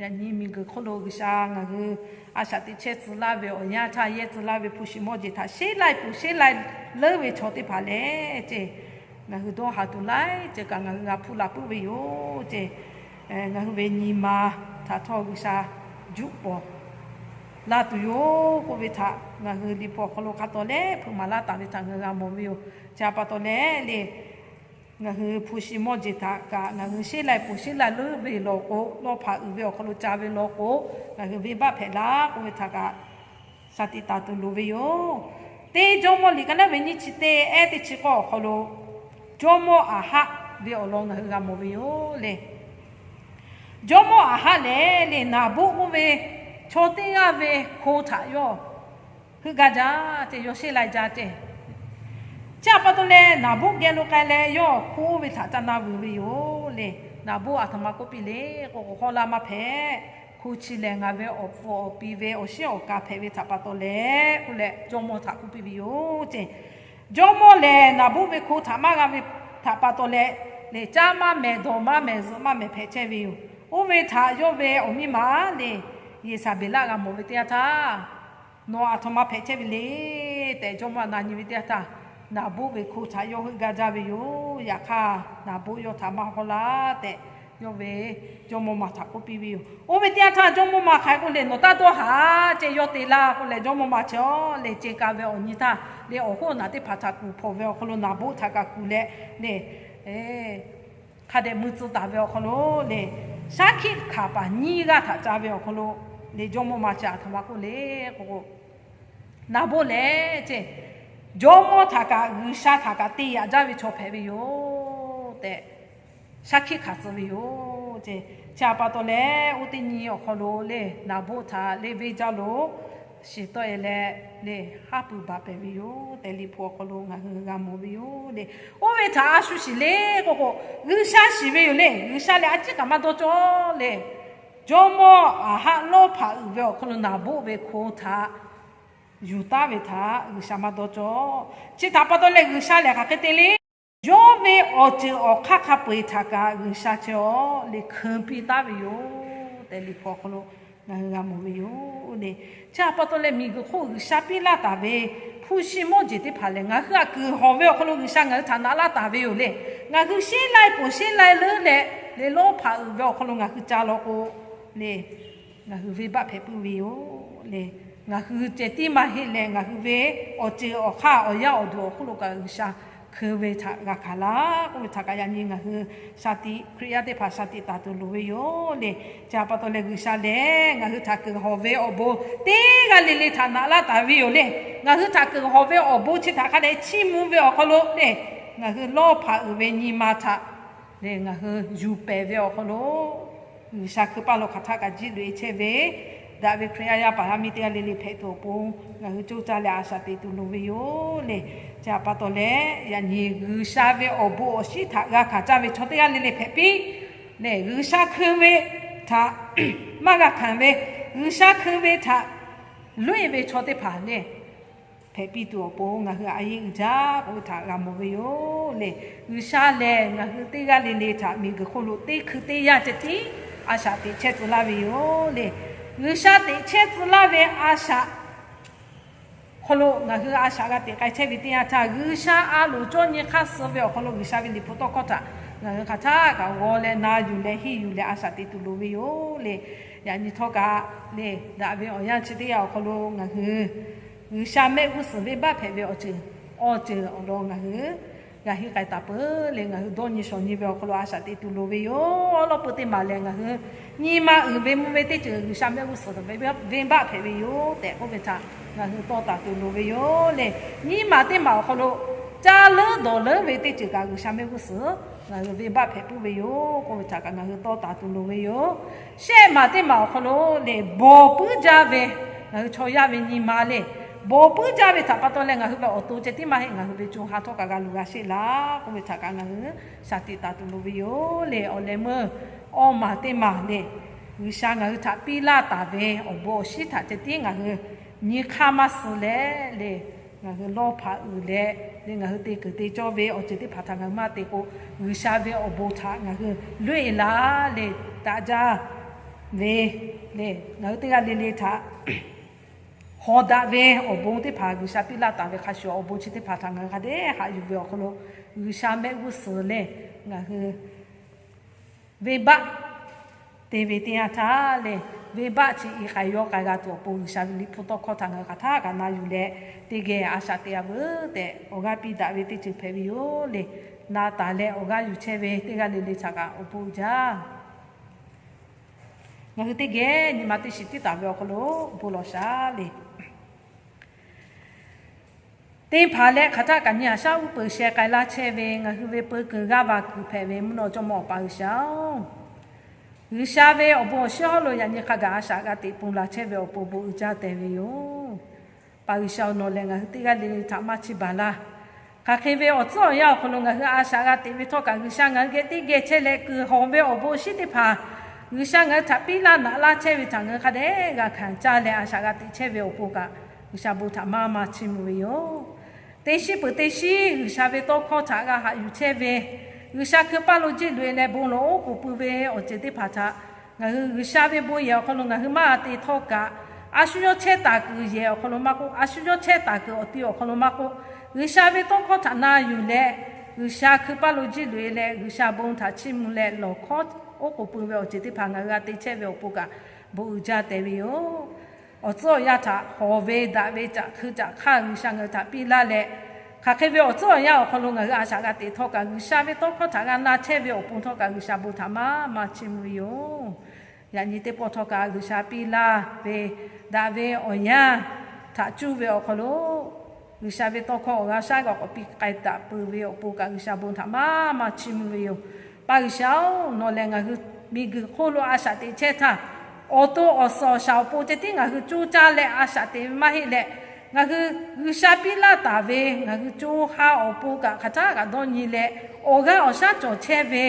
Yaꞈ nyi miˬguiˬ hk'oˆ lo G'uiˬsha ngaˬ hui a shaꞈ teꞈ chehˇ tcuh laˇ ve awˬ yanˇ htaˇ yehˇ tcuh laˇ ve hpu shiˍ mawˇ jeˬ htaꞈ sheˉ lai peuˬ sheˉ lai leuˉ ve chaw teˇ hpaˍ lehˬ ce, ngaˬ hui dawˇ haˍ tuˬ laiˉ ceuˬ kaꞈ ngaˬ hui g'a hpuˇ la puiˉ ve yoˬ ce. Ngaˬ hui ve nyi ma htaꞈ htawˇ G'uiˬsha juˆ pawˍ la tuˬ yoˬ k'oˆ ve htaꞈ ngaˬ hui Liꞈ hpu awˬ hk'aw lo hk'a taw leh hpeuꞈ maˍ laˇ taˍ ve htaꞈ ngaˬ hui g'a mawˬ ve yoˬ. Chi pa taw leh le, ngaˬ hui hpu shiˍ mawˇ jeˬ htaꞈ kaꞈ ngaˬ hui sheˉ lai peuˬ sheˉ lai leuˉ ve law k'o, lawˇ hpaꞈ uiˍ ve awˬ hk'aw lo ca ve law k'o, ngaˬ hui venˇbaˆ hpehꞈ laˇ k'oˆ ve htaꞈ kaꞈ shaˍ tiꞈ taˍ tuˬ loˍ ve yoˬ. Teˇ Jawˇmawˇ liꞈ ka naˉ ve nyiˇ chi teˇ ehˉ teˇ chi k'awˇ awˬ hk'aw lo, jawˇmawˇ Aˍhaˆ ve awˬ lawn ngaˬ hui g'a mawˬ ve yoˬ le. Jawˇmawˇ Aˍhaˆ lehˬ le, Naˍboˆ k'oˆ ve chaw teˇ g'aˇ ve hko htaꞈ yawˇ heuˆ gaˇ jaˇ ce, yawˇ sheˉ lai jaˇ ce. Chi pa taw leh Naˍboˆ geh lo k'ai leh yawˇ hko oˇ ve htaꞈ ca na vuiˬ ve yoˬ le. Naˍboˆ a htoꞈ ma k'oˆ piˇ le k'o, k'awꞈ hawˉ laˇ maˇ hpehꞈ. Hko chi lehˬ ngaˬ ve awˬ pfuhˍ awˬ pi ve awˬ shiˉ awˬ ka hpehꞈ ve htaꞈ pa taw leh k'oˆ leh, jawˇmawˇ htaꞈ k'oˆ piˇ ve yoˬ ce. Jawˇmawˇ lehˬ Naˍboˆ ve hko htaꞈ maˇ g'a ve htaꞈ pa taw leh, lehˬ caˇ maˇ mehˍ, dawˬ maˇ mehˍ, zuhꞈ maˇ mehˍ hpehꞈ chehˇ ve yoˬ. Oˇ ve htaꞈ yawˇ ve awˬ miˇ ma le, Yeˍsaˍbeˍlaˆ g'a mawˬ ve teˇ yanˇ htaˇ, Nawˬ a htoꞈ ma hpehꞈ chehˇ ve le tehꞈ, jawˇmawˇ na nyi ve teˇ yanˇ htaˇ, Naˍboˆ ve hko htaꞈ yawˇ heuˆ gaˇ jaˇ ve yoˬ. Yaꞈ hk'aˇ Naˍboˆ yawˇ htaꞈ maˇ hawˉ laˇ tehꞈ, yawˇ ve jawˇmawˇ ma htaꞈ k'oˆ piˇ ve yoˬ. Oˇ ve teˇ yanˇ htaˇ jawˇmawˇ ma hk'aˬ hk'e k'oˆ le, Nawˬ taˇ dawˇ haˍ ce, yawˇ te laˇ k'oˆ leh, jawˇmawˇ ma chi le ce ka ve awˬ nyi htaˇ le, awˬ hoˉ awˬ naˬ teˇ hpaˍ htaꞈ kuˬ hpawꞈ ve awˬ hk'aw lo Naˍboˆ htaꞈ kaꞈ kuˬ leh le, hk'a dehꞈ mui tcuh taˍ ve awˬ hk'aw lo le, shaˉ hkiˆ hkanˍ paˍ nyiˇ g'aˇ htaꞈ ca ve awˬ hk'aw lo le, jawˇmawˇ ma chi a htoꞈ ma k'oˆ le k'o, Naˍboˆ lehˬ ce, jawˇmawˇ htaꞈ kaꞈ G'uiˬsha htaꞈ kaꞈ te yaꞈ jaˇ ve chaw hpehꞈ ve yoˬ tehꞈ, shaˉ hkiˆ hkanˍ tcuh ve yoˬ ce. Chi pa taw leh, oˇ teˇ nyi awˬ hk'aw lo le, Naˍboˆ htaꞈ le venˇ jaˇ lo shiˍ tawˆ e leh le, haˉ pui baˬ pehˍ ve yoˬ tehꞈ, Liꞈ hpu awˬ hk'aw lo ngaˬ hui g'a mawˬ ve yoˬ le. Oˇ ve htaꞈ a shu shiˍ le k'o k'o, G'uiˬsha shiˍ ve yoˬ le. G'uiˬsha lehˬ a ciˉ kaꞈ maˇ dawˇ cawˇ le. Jawˇmawˇ Aˍhaˆ lawˇ hpaꞈ uiˍ ve awˬ hk'aw lo Naˍboˆ ve hko htaꞈ yuˬ taˉ ve htaꞈ G'uiˬsha maˇ dawˇ cawˇ. Chi htaꞈ pa taw leh G'uiˬsha lehˬ hk'aˬ hk'e te le, yawˇ ve awˬ ceuˬ awˬ hk'aˇ hk'a peu-eˬ htaꞈ kaꞈ G'uiˬsha chi awˬ le hkeu piˇ taˉ ve yoˬ tehꞈ, Liꞈ hpu awˬ hk'aw lo Ngaˬ hui g'a mawˬ ve yoˬ le. Chi htaꞈ pa taw leh, miˬguiˬ hk'oˆ G'uiˬsha piˇ laˇ taˍ ve hpu shi mawˇ jeˬ teˇ hpaˍ lehˬ, ngaˬ hui htaꞈ kuiˬ hawˬ ve awˬ hk'aw lo G'uiˬsha ngaˬ hui htaꞈ naꞈ laˇ taˍ ve yoˬ le. Ngaˬ hui sheˉ lai ponˬ sheˉ lai leuˉ leh, le lawˇ hpaꞈ uiˍ ve awˬ hk'aw lo ngaˬ hui ca law k'o le, ngaˬ hui venˇbaˆ hpehꞈ puiˉ ve yoˬ le. Ngaˬ hui ceh tiˉ maˇ heˆ leh, ngaˬ hui ve awˬ ceuˬ awˬ hk'aˇ awˬ yaˇ awˬ duˬ awˬ hk'oˆ lo kaꞈ G'uiˬsha hkeu ve htaꞈ g'a hkanˍ laˇ k'oˆ ve htaꞈ kaꞈ yaꞈ nyi ngaˬ hui shaˍ tiꞈ Hkriꞈ yaˇ teˇ hpaˍ shaˍ tiꞈ taˍ tuˬ loˍ ve yoˬ le. Chi htaꞈ pa taw leh, G'uiˬsha lehˬ ngaˬ hui htaꞈ kuiˬ hawˬ ve awˬ bon teˇ g'aˇ le le htaꞈ naꞈ laˇ taˍ ve yoˬ le. Ngaˬ hui htaꞈ kuiˬ hawˬ ve awˬ bon chi htaꞈ hk'a dehꞈ chiˇ mvuh ve awˬ hk'aw lo le, ngaˬ hui lawˇ hpaꞈ uiˍ ve nyi ma htaꞈ le ngaˬ hui yuˬ pehˍ ve awˬ hk'aw lo, G'uiˬsha hkui paˇ lo hk'aˬ htaˆ kaꞈ jiˇ loꞈ e chehˇ ve, daꞈ ve Hkriꞈ yaˇ yaˇ paˍ yaˇ miˇ teˇ g'aˇ le le hpehꞈ tuˬ awˬ pon ngaˬ hui coˇ caˇ leh a shaꞈ teꞈ tuˬ loˍ ve yoˬ le. Chi htaꞈ pa taw leh, yaꞈ nyi G'uiˬsha ve awˬ bon awˬ shinˉ htaꞈ g'a hkanˍ caˇ ve chaw teˇ g'aˇ le le hpehꞈ piˇ lehˬ, G'uiˬsha hkeu ve htaꞈ maˇ g'a hkanˍ ve, G'uiˬsha hkeu ve htaꞈ loꞈ e ve chaw teˇ hpaˍ le hpehꞈ piˇ tuˬ awˬ pon ngaˬ hui a yeˇ uiˍ jaˇ k'oˆ ve htaꞈ g'a mawˬ ve yoˬ le. G'uiˬsha lehˬ ngaˬ hui teˇ g'aˇ le le htaꞈ miˬguiˬ hk'oˆ lo teˇ hkui teˇ yanˇ ceh tiˉ a shaꞈ teꞈ chehˇ tcuh laˇ ve yoˬ le. G'uiˬsha teꞈ chehˇ tcuh laˇ ve a shaꞈ hk'aw lo ngaˬ hui a shaꞈ g'a teꞈ k'ai chehˇ ve teˇ yanˇ htaˇ, G'uiˬsha a loˍ cawˇ nyi hk'aˇ suh ve awˬ hk'aw lo G'uiˬsha ve liꞈ hpu tawˇ hkawˇ htaꞈ ngaˬ hui hk'aˬ htaˆ kaꞈ g'aw leh na yuˬ leh henˇ yuˬ leh a shaꞈ teꞈ tuˬ loˍ ve yoˬ le. Yaꞈ nyi htawˇ kaꞈ le, daꞈ ve awˬ yanˇ chi teˇ yanˇ awˬ hk'aw lo ngaˬ hui G'uiˬsha mehˆ g'uˇ suhˍ venˇbaˆ hpehꞈ ve awˬ ceuˬ awˬ ceuˬ awˬ lawn ngaˬ hui g'a henˇ k'ai taˍ peuˬ le. Ngaˬ hui dawˇ nyi shawˍ nyi ve awˬ hk'aw lo a shaꞈ teꞈ tuˬ loˍ ve yoˬ. Awˉ lawˉ peu teˇ maˬ lehˬ, ngaˬ hui nyi ma uiˍ ve mvuh ve teˇ ceuˬ G'uiˬsha mehˆ g'uˇ suhˍ venˇbaˆ hpehꞈ ve yoˬ tehꞈ k'oˆ ve htaꞈ ngaˬ hui tawˇ taˍ tuˬ loˍ ve yoˬ le. Nyiˇ maˬ teˇ maˬ awˬ hk'aw lo caˇ leuˉ dawˬ leuˉ ve teˇ ceuˬ kaꞈ G'uiˬsha mehˆ g'uˇ suhˍ ngaˬ hui venˇbaˆ hpehꞈ puiˉ ve yoˬ k'oˆ ve htaꞈ kaꞈ ngaˬ hui tawˇ taˍ tuˬ loˍ ve yoˬ. Shehˆ maˬ teˇ maˬ awˬ hk'aw lo le, bawˬ puiˉ jaˇ ve ngaˬ hui chaw yaˇ ve nyi ma le, bawˬ puiˉ jaˇ ve htaꞈ pa taw leh ngaˬ hui ve awˬ to ceh tiˉ maˇ heˆ, ngaˬ hui ve co ha htawˇ kaꞈ g'a luˬ g'a sheˆ laˇ k'oˆ ve htaꞈ kaꞈ ngaˬ hui shaˍ tiꞈ taˍ tuˬ loˍ ve yoˬ le. Awˬ leh meuˇ awˇ maˬ teˇ maˬ le, G'uiˬsha ngaˬ hui htaꞈ piˇ laˇ taˍ ve awˬ bon awˬ shinˉ htaꞈ ceh tiˉ ngaˬ hui nyi hk'aˇ maˇ suh leh le, ngaˬ hui lawˇ hpaꞈ uiˍ leh le, ngaˬ hui te kuiˬ te cawˇ ve awˬ ceuˬ teˇ hpaˍ htaꞈ ngaˬ hui maˇ te k'o, G'uiˬsha ve awˬ bon htaꞈ ngaˬ hui loꞈ e laˇ le, daꞈ jaˇ ve le, ngaˬ hui teˇ g'aˇ le le htaꞈ hawˍ daꞈ ve awˬ bon teˇ hpaˍ G'uiˬsha piˇ laˇ taˍ ve hk'a shuˍ, awˬ bon chi teˇ hpaˍ htaꞈ ngaˬ hui hk'a dehꞈ haꞈ yuˬ ve awˬ hk'aw lo G'uiˬsha mehˆ g'uˇ suhˍ le ngaˬ hui venˇbaˆ te ve teˇ yanˇ htaˇ le, venˇbaˆ chi i k'ai yawˇ k'ai g'a tuˬ awˬ pon G'uiˬsha ve liꞈ hpu tawˇ hkawˇ htaꞈ ngaˬ hui hk'aˬ htaˆ kaꞈ na yuˬ leh, teˇ geh a shaꞈ teꞈ a veuˬ tehꞈ awˬ g'aˇ piˇ daꞈ ve teˇ ceuˬ hpehꞈ ve yoˬ le. Na taˍ leh awˬ g'aˇ yuˬ chehˇ ve teˇ g'aˇ le le htaꞈ kaꞈ awˬ bon uiˍ jaˇ. Ngaˬ hui teˇ geh nyi ma teˇ shiˍ tiˉ taˍ ve awˬ hk'aw lo bon lawˬ shaˍ le. Teˇ hpaˍ leh hk'aˬ htaˆ kaꞈ nyi haꞈ shaˉ uˉ peunˍ sheh k'ai laˇ chehˇ ve ngaˬ hui ve peu kuiˬ g'aˇ va kuiˬ hpehꞈ ve mvuhˇ naw jawˇmawˇ Awˬ pa G'uiˬsha-oˬ, G'uiˬsha ve awˬ bon awˬ shinˉ hawˉ lo yaꞈ nyi hk'a gaˬ a shaꞈ g'a teꞈ pun la chehˇ ve awˬ pon bon uiˍ jaˇ tehꞈ ve yoˬ. Awˬ pa G'uiˬsha-oˬ, nawˬ lehˬ ngaˬ hui teˇ g'aˇ le le htaꞈ maˇ chiˇ baˬ laˇ. Hk'aˬ hk'e ve awˬ tcuhˉ awˬ yanˇ awˬ hk'aw lo ngaˬ hui a shaꞈ g'a teꞈ ve htawˇ kaꞈ G'uiˬsha ngaˬ hui geh teˇ geh chehˇ leh kuiˬ hawˬ ve awˬ bon awˬ shinˉ teˇ hpaˍ G'uiˬsha ngaˬ hui htaꞈ piˇ laˇ naꞈ laˇ chehˇ ve htaꞈ ngaˬ hui hk'a dehꞈ g'a hkanˍ caˇ leh a shaꞈ g'a teꞈ chehˇ ve awˬ pon kaꞈ G'uiˬsha bon htaꞈ maˇ maˇ chiˇ mvuh ve yoˬ. Teˇ shiˉ peuˬ teˇ shiˉ G'uiˬsha ve tawˇ hkawˇ htaꞈ g'a haꞈ yuˬ chehˇ ve, G'uiˬsha hkui paˇ lo jiˇ loꞈ e leh bon lawˬ oˉ k'oˍ pui ve awˬ ceuˬ teˇ hpaˍ htaꞈ ngaˬ hui G'uiˬsha ve bon yehˬ awˬ hk'aw lo ngaˬ hui maˇ g'a te htawˇ kaꞈ, a shu yawˇ chehˇ taˍ kuiˬ yehˬ awˬ hk'aw lo maˇ k'oˆ, a shu yawˇ chehˇ taˍ kuiˬ awˬ ti awˬ hk'aw lo maˇ k'oˆ, G'uiˬsha ve tawˇ hkawˇ htaꞈ na yuˬ leh, G'uiˬsha hkui paˇ lo jiˇ loꞈ e leh G'uiˬsha bon htaꞈ chiˇ mvuh leh lawˬ hkawˉ oˉ k'oˍ pui ve awˬ ceuˬ teˇ hpaˍ ngaˬ hui g'a te chehˇ ve awˬ pon kaꞈ bon uiˍ jaˇ tehꞈ ve yoˬ. Awˬ tcuhˉ awˬ yanˇ htaꞈ hawˬ ve daꞈ ve caꞈ hkui caꞈ hk'aˇ G'uiˬsha ngaˬ hui htaꞈ piˇ laˇ leh, hk'aˬ hk'e ve awˬ tcuhˉ awˬ yanˇ awˬ hk'aw lo ngaˬ hui a shaꞈ g'a teꞈ htawˇ kaꞈ G'uiˬsha ve tawˇ hkawˇ htaꞈ g'a na chehˇ ve awˬ pon htawˇ kaꞈ G'uiˬsha bon htaꞈ maˇ maˇ chiˇ mvuh ve yoˬ. Yaꞈ nyi teˇ pawˆ htawˇ kaꞈ G'uiˬsha piˇ laˇ ve daꞈ ve awˬ yanˇ htaꞈ cuˇ ve awˬ hk'aw lo G'uiˬsha ve tawˇ hkawˇ awˬ g'aˇ shaˉ g'a k'awꞈ piˇ k'ai taˍ peuˬ ve awˬ pon kaꞈ G'uiˬsha bon htaꞈ maˇ maˇ chiˇ mvuh ve yoˬ. Awˬ pa G'uiˬsha-oˬ, nawˬ lehˬ ngaˬ hui miˬguiˬ hk'oˆ lo a shaꞈ teꞈ chehˇ htaˇ, awˬ to awˬ suhˍ awˬ shaˍ awˬ pon ceh tiˉ ngaˬ hui coˇ caˇ leh a shaꞈ teꞈ ve maˇ heˆ leh, ngaˬ hui G'uiˬsha piˇ laˇ taˍ ve ngaˬ hui co ha awˬ pon kaꞈ hk'aˬ htaˆ kaꞈ dawˇ nyi leh, awˬ g'aˇ awˬ shaˉ cawˬ chehˇ ve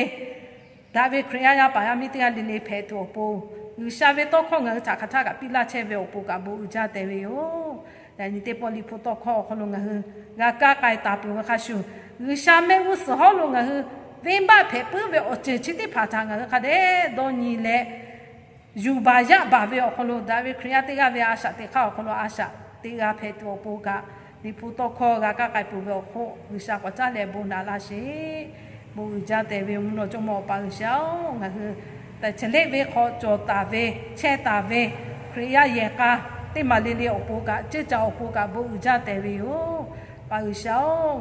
daꞈ ve Hkriꞈ yaˇ yaˇ paˍ yaˇ miˇ teˇ g'aˇ le le hpehꞈ tuˬ awˬ pon, G'uiˬsha ve tawˇ hkawˇ ngaˬ hui htaꞈ hk'aˬ htaˆ kaꞈ piˇ laˇ chehˇ ve awˬ pon kaꞈ bon uiˍ jaˇ tehꞈ ve yoˬ. Yaꞈ nyi teˇ pawˆ liꞈ hpu tawˇ hkawˇ awˬ hk'aw lo ngaˬ hui g'a kaˇ k'ai taˍ peuˬ ve hk'a shuˍ, G'uiˬsha mehˆ g'uˇ suhˍ hawˉ lo ngaˬ hui venˇbaˆ hpehꞈ puiˉ ve awˬ ceuˬ chi teˇ hpaˍ htaꞈ ngaˬ hui hk'a dehꞈ dawˇ nyi leh, yuˬ baˬ yaˇ baˬ ve awˬ hk'aw lo daꞈ ve Hkriꞈ yaˇ teˇ g'aˇ ve a shaꞈ teꞈ hk'aˇ awˬ hk'aw lo a shaꞈ teꞈ g'a hpehꞈ tuˬ awˬ pon kaꞈ, Liꞈ hpu tawˇ hkawˇ g'a kaˇ k'ai peuˬ ve awˬ hk'oˆ G'uiˬsha k'awꞈ caˉ leh bon naꞈ laˇ sheˍ. Bon uiˍ jaˇ tehꞈ ve mvuhˇ naw jawˇmawˇ Awˬ pa G'uiˬsha-oˬ, ngaˬ hui teꞈ chehˇ leˆ ve hk'aw cawˬ taˍ ve chehˇ taˍ ve Hkriꞈ yaˇ yehˬ k'a teˇ maˬ le le awˬ pon kaꞈ, ceuˇ caˬ awˬ pon kaꞈ bon uiˍ jaˇ tehꞈ ve yoˬ. Pa G'uiˬsha-oˬ,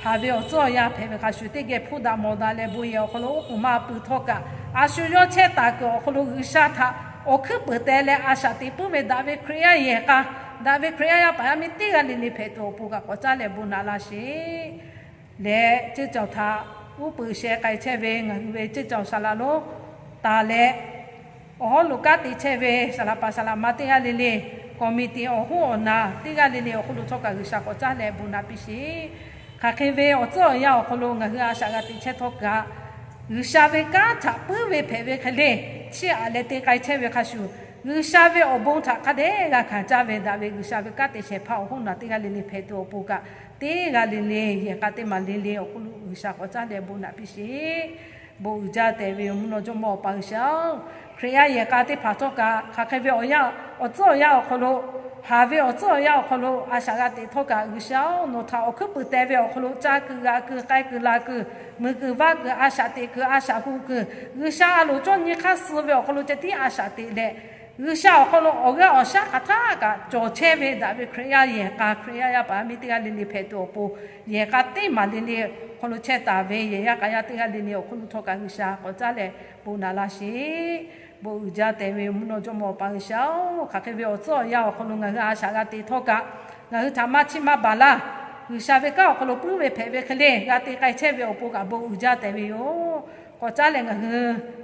haˍ ve awˬ tcuhˉ awˬ yanˇ hpehꞈ ve hk'a shuˍ, teˇ geh hpuˇ daꞈ mawˬ daꞈ leh bon yehˬ awˬ hk'aw lo oˉ k'oˍ maˇ pui htawˇ kaꞈ, a shu yawˇ chehˇ taˍ kuiˬ awˬ hk'aw lo G'uiˬsha htaꞈ awˬ hkuiˉ peuˍ teh leh a shaꞈ teꞈ puiˉ ve daꞈ ve Hkriꞈ yaˇ yehˬ k'a, daꞈ ve Hkriꞈ yaˇ yaˇ paˍ yaˇ miˇ teˇ g'aˇ le le hpehꞈ tuˬ awˬ pon kaꞈ k'awꞈ caˉ leh bon naꞈ laˇ sheˍ. Leh ceuˇ caˬ htaꞈ uˉ peunˍ sheh k'ai chehˇ ve ngaˬ hui ve ceuˇ caˬ saˍ laꞈ lonˉ taˍ leh, awˬ hawˉ lo kanˉ te chehˇ ve saˍ laꞈ paˍ saˍ laꞈ ma teˇ g'aˇ le le, committee awˬ hoˉ awˬ naˍ teˇ g'aˇ le le awˬ hk'oˆ lo htawˇ kaꞈ G'uiˬsha k'awꞈ caˉ leh bon naꞈ piˇ sheˍ. Hk'aˬ hk'e ve awˬ tcuhˉ awˬ yanˇ awˬ hk'aw lo ngaˬ hui a shaꞈ g'a teꞈ chehˇ htawˇ kaꞈ, G'uiˬsha ve kanˉ htaꞈ puiˉ ve hpehꞈ ve hk'e le, chiˇ aꞈ leh te k'ai chehˇ ve hk'a shuˍ, G'uiˬsha ve awˬ bon htaꞈ hk'a dehꞈ g'a hkanˍ caˇ ve daꞈ ve G'uiˬsha ve kanˉ te shehˍ hpaˇ awˬ hoˉ naˍ teˇ g'aˇ le le hpehꞈ tuˬ awˬ pon kaꞈ, teˇ g'aˇ le le yehˬ k'a teˇ maˬ le le awˬ hk'oˆ lo G'uiˬsha k'awꞈ caˉ leh bon naꞈ piˇ sheˍ. Bon uiˍ jaˇ tehꞈ ve mvuhˇ naw jawˇmawˇ Awˬ pa G'uiˬsha-oˬ, Hkriꞈ yaˇ yehˬ k'a teˇ hpaˍ htawˇ kaꞈ hk'aˬ hk'e ve awˬ yanˇ awˬ tcuhˉ awˬ yanˇ awˬ hk'aw lo, haˍ ve awˬ tcuhˉ awˬ yanˇ awˬ hk'aw lo a shaꞈ g'a teꞈ htawˇ kaꞈ G'uiˬsha-oˬ, nawˬ htaꞈ awˬ hkuiˉ peuˍ teh ve awˬ hk'aw lo ca kuiˬ g'aꞈ kuiˬ k'ai kuiˬ la kuiˬ, muiˬ kuiˬ vaˇ kuiˬ, a shaꞈ teꞈ kuiˬ a shaꞈ hu kuiˬ, G'uiˬsha a loˍ cawˇ nyi hk'aˇ suh ve awˬ hk'aw lo ceh tiˉ a shaꞈ teꞈ leh, G'uiˬsha awˬ hk'aw lo awˬ g'aˇ awˬ shaˉ hk'aˬ htaˇ kaꞈ cawˬ chehˇ ve daꞈ ve Hkriꞈ yaˇ yehˬ k'a, Hkriꞈ yaˇ yaˇ paˍ yaˇ miˇ teˇ g'aˇ le le hpehꞈ tuˬ awˬ pon, yehˬ k'a teˇ maˬ le le hk'aw lo chehˇ taˍ ve yehˬ yaˇ k'a yaˇ teˇ g'aˇ le le awˬ hk'oˆ lo htawˇ kaꞈ G'uiˬsha k'awꞈ caˉ leh bon naꞈ laˇ sheˍ. Bon uiˍ jaˇ tehꞈ ve mvuhˇ naw jawˇmawˇ Awˬ pa G'uiˬsha-oˬ, hk'aˬ hk'e ve awˬ tcuhˉ awˬ yanˇ awˬ hk'aw lo ngaˬ hui a shaꞈ g'a teꞈ htawˇ kaꞈ, ngaˬ hui htaꞈ maˇ chiˇ maˇ baˬ laˇ. G'uiˬsha ve kanˉ awˬ hk'aw lo puiˉ ve hpehꞈ ve hk'e le g'a te k'ai chehˇ ve awˬ pon kaꞈ bon uiˍ jaˇ tehꞈ ve yoˬ. K'awꞈ caˉ leh ngaˬ hui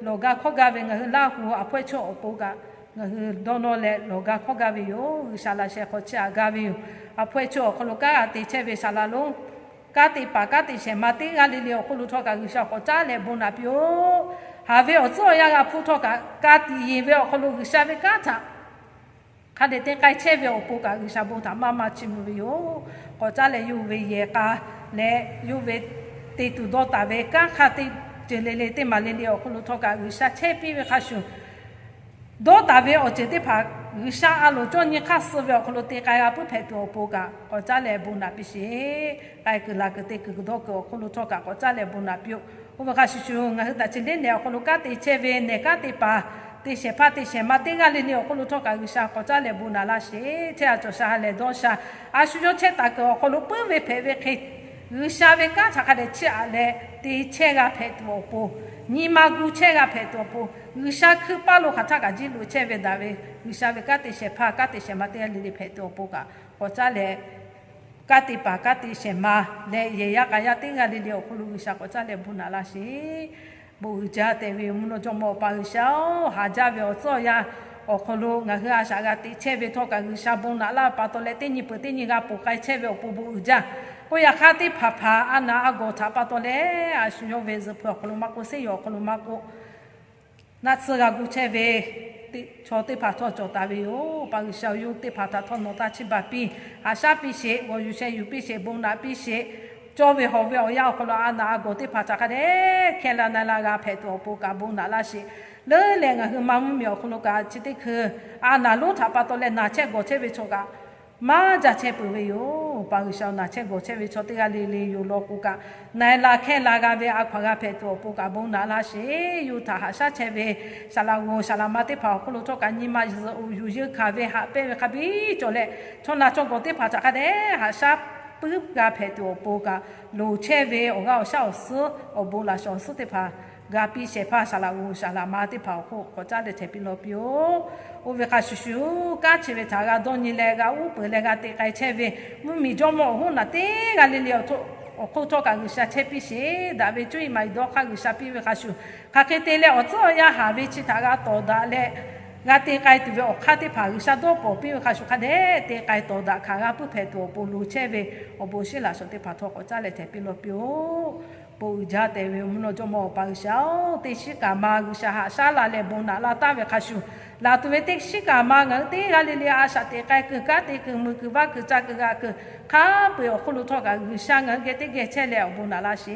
lawˬ ga hkawˇ gaˇ ve ngaˬ hui Laˇ hu a hpawehˇ chaw awˬ pon kaꞈ ngaˬ hui dawˇ nawˇ leh lawˬ ga hkawˇ gaˇ ve yoˬ. G'uiˬsha laꞈ sheh hk'aw chiˇ aꞈ gaˇ ve yoˬ. A hpawehˇ chaw awˬ hk'aw lo kanˉ a te chehˇ ve saˍ laꞈ lonˉ, kanˉ te paˍ kanˉ te shehˍ ma teˇ g'aˇ le le awˬ hk'oˆ lo htawˇ kaꞈ G'uiˬsha k'awꞈ caˉ leh bon naꞈ piˇ-oˆ. Haˍ ve awˬ tcuhˉ awˬ yanˇ g'a hpuˇ htawˇ kaꞈ, ka tiꞈ yeˬ ve awˬ hk'aw lo G'uiˬsha ve kanˉ htaꞈ hk'a dehꞈ te k'ai chehˇ ve awˬ pon kaꞈ G'uiˬsha bon htaꞈ maˇ maˇ chiˇ mvuh ve yoˬ. K'awꞈ caˉ leh yawˇ hui ve yehˬ k'a leh yawˇ hui ve te tuˬ dawˇ taˍ ve kanˉ hk'aˇ teˇ ceuˬ le le teˇ maˬ le le awˬ hk'oˆ lo htawˇ kaꞈ G'uiˬsha chehˇ piˇ ve hk'a shuˍ, dawˇ taˍ ve awˬ ceuˬ teˇ hpaˍ G'uiˬsha a loˍ cawˇ nyi hk'aˇ suh ve awˬ hk'aw lo te k'ai g'a puiˉ hpehꞈ tuˬ awˬ pon kaꞈ k'awꞈ caˉ leh bon naꞈ piˇ sheˍ. K'ai kuiˬ laˬ kuiˬ te kuiˬ dawˇ kuiˬ awˬ hk'oˆ lo htawˇ kaꞈ k'awꞈ caˉ leh bon naꞈ piˇ-oˆ. Oˇ ve hk'a shuˍ shuˍ ngaˬ hui htaꞈ chi lehˉ nehˬ awˬ hk'aw lo kanˉ te chehˇ ve nehˬ kanˉ te paˍ te shehˍ hpaˇ te shehˍ ma teˇ g'aˇ le le awˬ hk'oˆ lo htawˇ kaꞈ G'uiˬsha k'awꞈ caˉ leh bon naꞈ laˇ sheˍ. Chehˇ a cawˬ sha ha lehˬ dawˇ sha, a shu yawˇ chehˇ taˍ kuiˬ awˬ hk'aw lo puiˉ ve hpehꞈ ve hk'e, G'uiˬsha ve kanˉ htaꞈ hk'a dehꞈ chiˇ aꞈ leh te chehˇ g'a hpehꞈ tuˬ awˬ pon, nyi ma gu chehˇ g'a hpehꞈ tuˬ awˬ pon, G'uiˬsha hkui paˇ lo hk'aˬ htaˇ kaꞈ jiˇ loꞈ chehˇ ve daꞈ ve G'uiˬsha ve kanˉ te shehˍ hpaˇ kanˉ te shehˍ ma teˇ g'aˇ le le hpehꞈ tuˬ awˬ pon kaꞈ k'awꞈ caˉ leh, kanˉ te paˍ kanˉ te shehˍ ma leh yehˬ yaˇ k'a yaˇ teˇ g'aˇ le le awˬ hk'oˆ lo G'uiˬsha k'awꞈ caˉ leh bon naꞈ laˇ sheˍ. Bon uiˍ jaˇ tehꞈ ve mvuhˇ naw jawˇmawˇ Awˬ pa G'uiˬsha-oˬ, haˍ jaˇ ve awˬ tcuhˉ awˬ yanˇ awˬ hk'aw lo ngaˬ hui a shaꞈ g'a teꞈ chehˇ ve htawˇ kaꞈ G'uiˬsha bon naꞈ laˇ ve pa taw leh teˇ nyi peuˬ teˇ nyi g'a ponˬ k'ai chehˇ ve awˬ pon bon uiˍ jaˇ. K'oˆ yaꞈ hk'aˇ teˇ hpaˍ hpaˍ a naˍ a gawˬ htaꞈ pa taw leh a shu yawˇ ve zuhꞈ hpui awˬ hk'aw lo maˇ k'oˆ, seˉ yawˬ awˬ hk'aw lo maˇ k'oˆ, naˆ tsuhˇ g'a gu chehˇ ve chaw teˇ hpaˍ htawˇ cawˬ taˍ ve yoˬ. Pa G'uiˬsha-oˬ, yawˇ teˇ hpaˍ htaꞈ htawˇ nawˬ taˇ chiˇ baˬ piˇ, haꞈ shaˉ piˇ sheˍ, g'awˬ yuˬ sheh yuˬ piˇ sheˍ, bon naꞈ piˇ sheˍ. Cawˇ ve hawˬ ve awˬ yanˇ awˬ hk'aw lo a naˍ a gawˬ teˇ hpaˍ htaꞈ hk'a dehꞈ hkehˇ la na la g'a hpehꞈ tuˬ awˬ pon kaꞈ bon naꞈ laˇ sheˍ. Leuˉ leh ngaˬ hui ma mvuhˇmiˬ awˬ hk'aw lo kaꞈ chi teˇ hkui a naˍ lonˉ htaꞈ pa taw leh naˬ chehˇ gawˬ chehˇ ve chaw kaꞈ maˇ jaˇ chehˇ peuˬ ve yoˬ. Pa G'uiˬsha-oˬ, naˬ chehˇ gawˬ chehˇ ve chaw teˇ g'aˇ le le yoˬ law k'o kaꞈ, na e la hkehˇ la g'a ve a hkaw-anˬ g'a hpehꞈ tuˬ awˬ pon kaꞈ bon naꞈ laˇ sheˍ. Yawˇ htaꞈ haꞈ shaˉ chehˇ ve saˍ laꞈ g'oˍ saˍ laꞈ ma teˇ hpaˍ awˬ hk'oˆ lo htawˇ kaꞈ nyi ma zuhꞈ uˬ yuˬ yeunˇ hkanˍ ve haꞈ pehnˇ ve hk'a biˇ cawˬ leh, chaw naˬ chaw gawˬ teˇ hpaˍ htaꞈ hk'a dehꞈ haꞈ shaˉ puiˉ g'a hpehꞈ tuˬ awˬ pon kaꞈ, loˍ chehˇ ve awˬ g'aˇ awˬ shaˉ awˬ suhˉ awˬ bon laꞈ shawnˍ awˬ suhˉ teˇ hpaˍ g'a piˇ shehˍ hpaˇ saˍ laꞈ g'oˍ saˍ laꞈ ma teˇ hpaˍ awˬ hk'oˆ k'awꞈ caˉ leh chehˇ piˇ law piˇ-oˆ. Oˇ ve hk'a shuˍ shuˍ, kanˉ chi ve htaꞈ g'a dawˇ nyi leh g'a uˉ peunˍ leh g'a te k'ai chehˇ ve mvuhˇmiˬ jawˇmawˇ awˬ hoˉ naˬ teˇ g'aˇ le le awˬ hk'oˆ htawˇ kaꞈ G'uiˬsha chehˇ piˇ sheˍ. Daꞈ ve cuˇ yiˍ maˍ yiˍ dawˇ hk'aˇ G'uiˬsha piˇ ve hk'a shuˍ, hk'aˬ hk'e te leh awˬ tcuhˉ awˬ yanˇ haˍ ve chi htaꞈ g'a tawˍ daꞈ leh g'a te k'ai tuˬ ve awˬ hk'aˇ teˇ hpaˍ G'uiˬsha dawˇ pawˍ piˇ ve hk'a shuˍ, hk'a dehꞈ te k'ai tawˍ daꞈ hkanˍ g'a puiˉ hpehꞈ tuˬ awˬ pon loˍ chehˇ ve awˬ bon shiˉ laꞈ shawnˍ teˇ hpaˍ htawˇ k'awꞈ caˉ leh chehˇ piˇ law piˇ-oˆ. Bon uiˍ jaˇ tehꞈ ve mvuhˇ naw jawˇmawˇ Awˬ pa G'uiˬsha-oˬ, teˇ shiˉ kaꞈ ma G'uiˬsha haꞈ shaˉ la leh bon naꞈ la taˍ ve hk'a shuˍ, Laˬ tuˬ ve teˇ shiˉ kaꞈ ma ngaˬ hui teˇ g'aˇ le le a shaꞈ teꞈ k'ai kuiˬ kanˉ te kuiˬ muiˬ kuiˬ vaˇ kuiˬ ca kuiˬ g'a kuiˬ hk'a peu-eˬ awˬ hk'oˆ lo htawˇ kaꞈ G'uiˬsha ngaˬ hui geh teˇ geh chehˇ leh awˬ bon naꞈ laˇ sheˍ.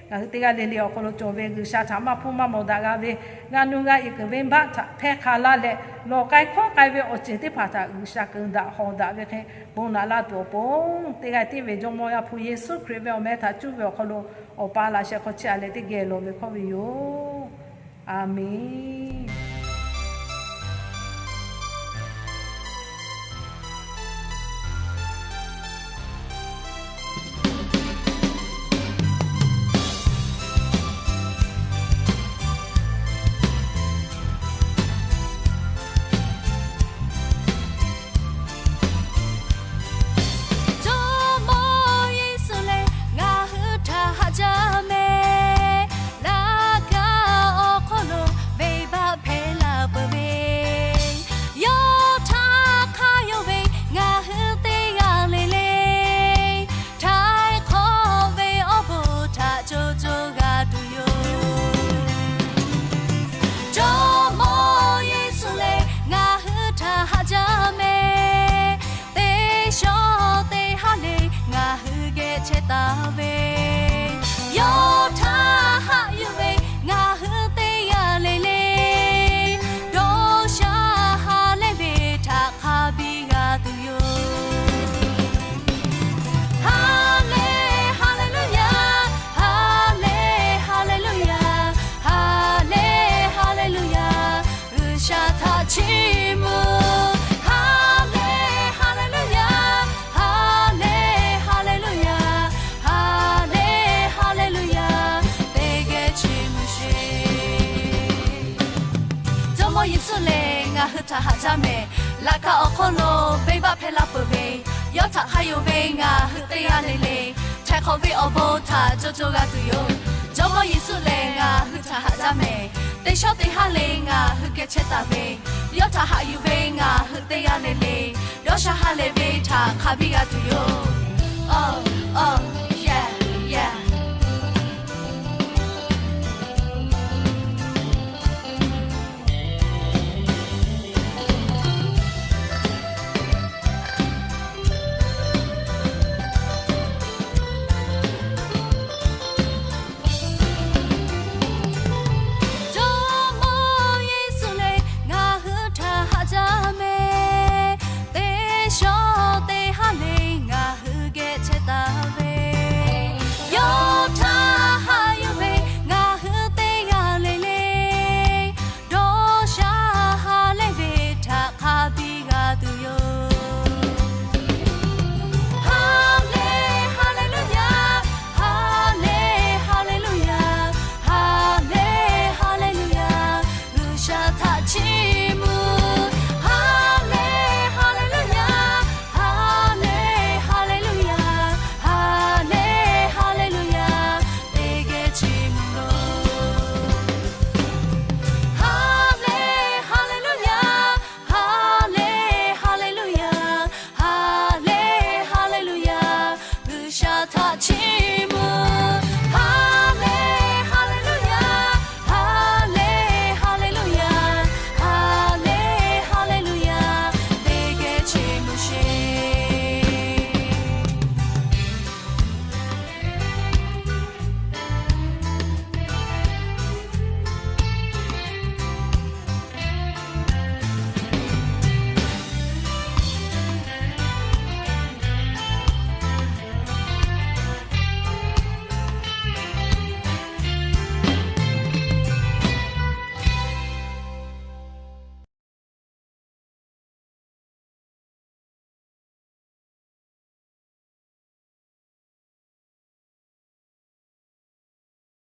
Ngaˬ hui teˇ g'aˇ le le awˬ hk'aw lo cawˬ ve G'uiˬsha htaꞈ maˇ hpuˇ maˇ mawˬ daꞈ g'a ve, g'a nu g'a iˍ kuiˬ venˇbaˆ htaꞈ hpehˇ hk'a laˇ leh, lawˬ k'ai hkawˉ k'ai ve awˬ ceuˬ teˇ hpaˍ htaꞈ G'uiˬsha keu daꞈ hawˬ daꞈ ve hk'e bon naꞈ laˇ tuˬ awˬ pon, teˇ g'aˇ tiˉ ve Jawˇmawˇ Yaˇ hpu Yeˍsuˆ Hkriꞈ ve awˬ meh htaꞈ cuˇ ve awˬ hk'aw lo Awˬ pa laꞈ sheh hk'aw chiˇ aꞈ leh teˇ geh lawˬ ve hkawˇ ve yoˬ. Aˍmenˍ. Jawˇmawˇ Yeˍsuˆ lehˬ ngaˬ hui htaꞈ haꞈ jaˇ mehˍ. Laꞈ ka awˬ hk'aw lo venˇbaˆ hpehˇ la peuˬ ve, yawˇ htaꞈ hk'a yonˍ ve ngaˬ hui teˇ g'aˇ le le, htaiˍ hk'awꞈ ve awˬ bon htaꞈ co co g'a tuˬ yoˬ. Jawˇmawˇ Yeˍsuˆ lehˬ ngaˬ hui htaꞈ haꞈ jaˇ mehˍ. Teˇ shawˉ teˇ haˉ le ngaˬ hui geh chehˇ taˍ ve, yawˇ htaꞈ haꞈ yuˬ ve ngaˬ hui teˇ g'aˇ le le, dawˇ sha ha lehˬ ve htaꞈ hk'a biˇ g'a tuˬ yoˬ. Ha lehˬ, Haˍleˍluˆyaˍ, ha lehˬ, Haˍleˍluˆyaˍ, ha lehˬ, Haˍleˍluˆyaˍ, G'uiˬsha htaꞈ chiˇ mvuh. Ha lehˬ, Haˍleˍluˆyaˍ, ha lehˬ, Haˍleˍluˆyaˍ, ha lehˬ, Haˍleˍluˆyaˍ, teˇ geh chiˇ mvuh sheˍ. Jawˇmawˇ Yeˍsuˆ lehˬ ngaˬ hui htaꞈ haꞈ jaˇ mehˍ. Laꞈ ka awˬ hk'aw lo venˇbaˆ hpehˇ laˇ peuˬ ve, yawˇ htaꞈ hk'a yonˍ ve ngaˬ hui teˇ g'aˇ le le, htaiˍ hk'awꞈ ve awˬ bon htaꞈ co co g'a tuˬ yoˬ. Jawˇmawˇ Yeˍsuˆ lehˬ ngaˬ hui htaꞈ haꞈ jaˇ mehˍ. Teˇ shawˉ teˇ haˉ le ngaˬ hui geh chehˇ taˍ ve, yawˇ htaꞈ haꞈ yuˬ ve ngaˬ hui teˇ g'aˇ le le, dawˇ sha ha lehˬ ve htaꞈ hk'a biˇ g'a tuˬ yoˬ. Awˬ, awˬ.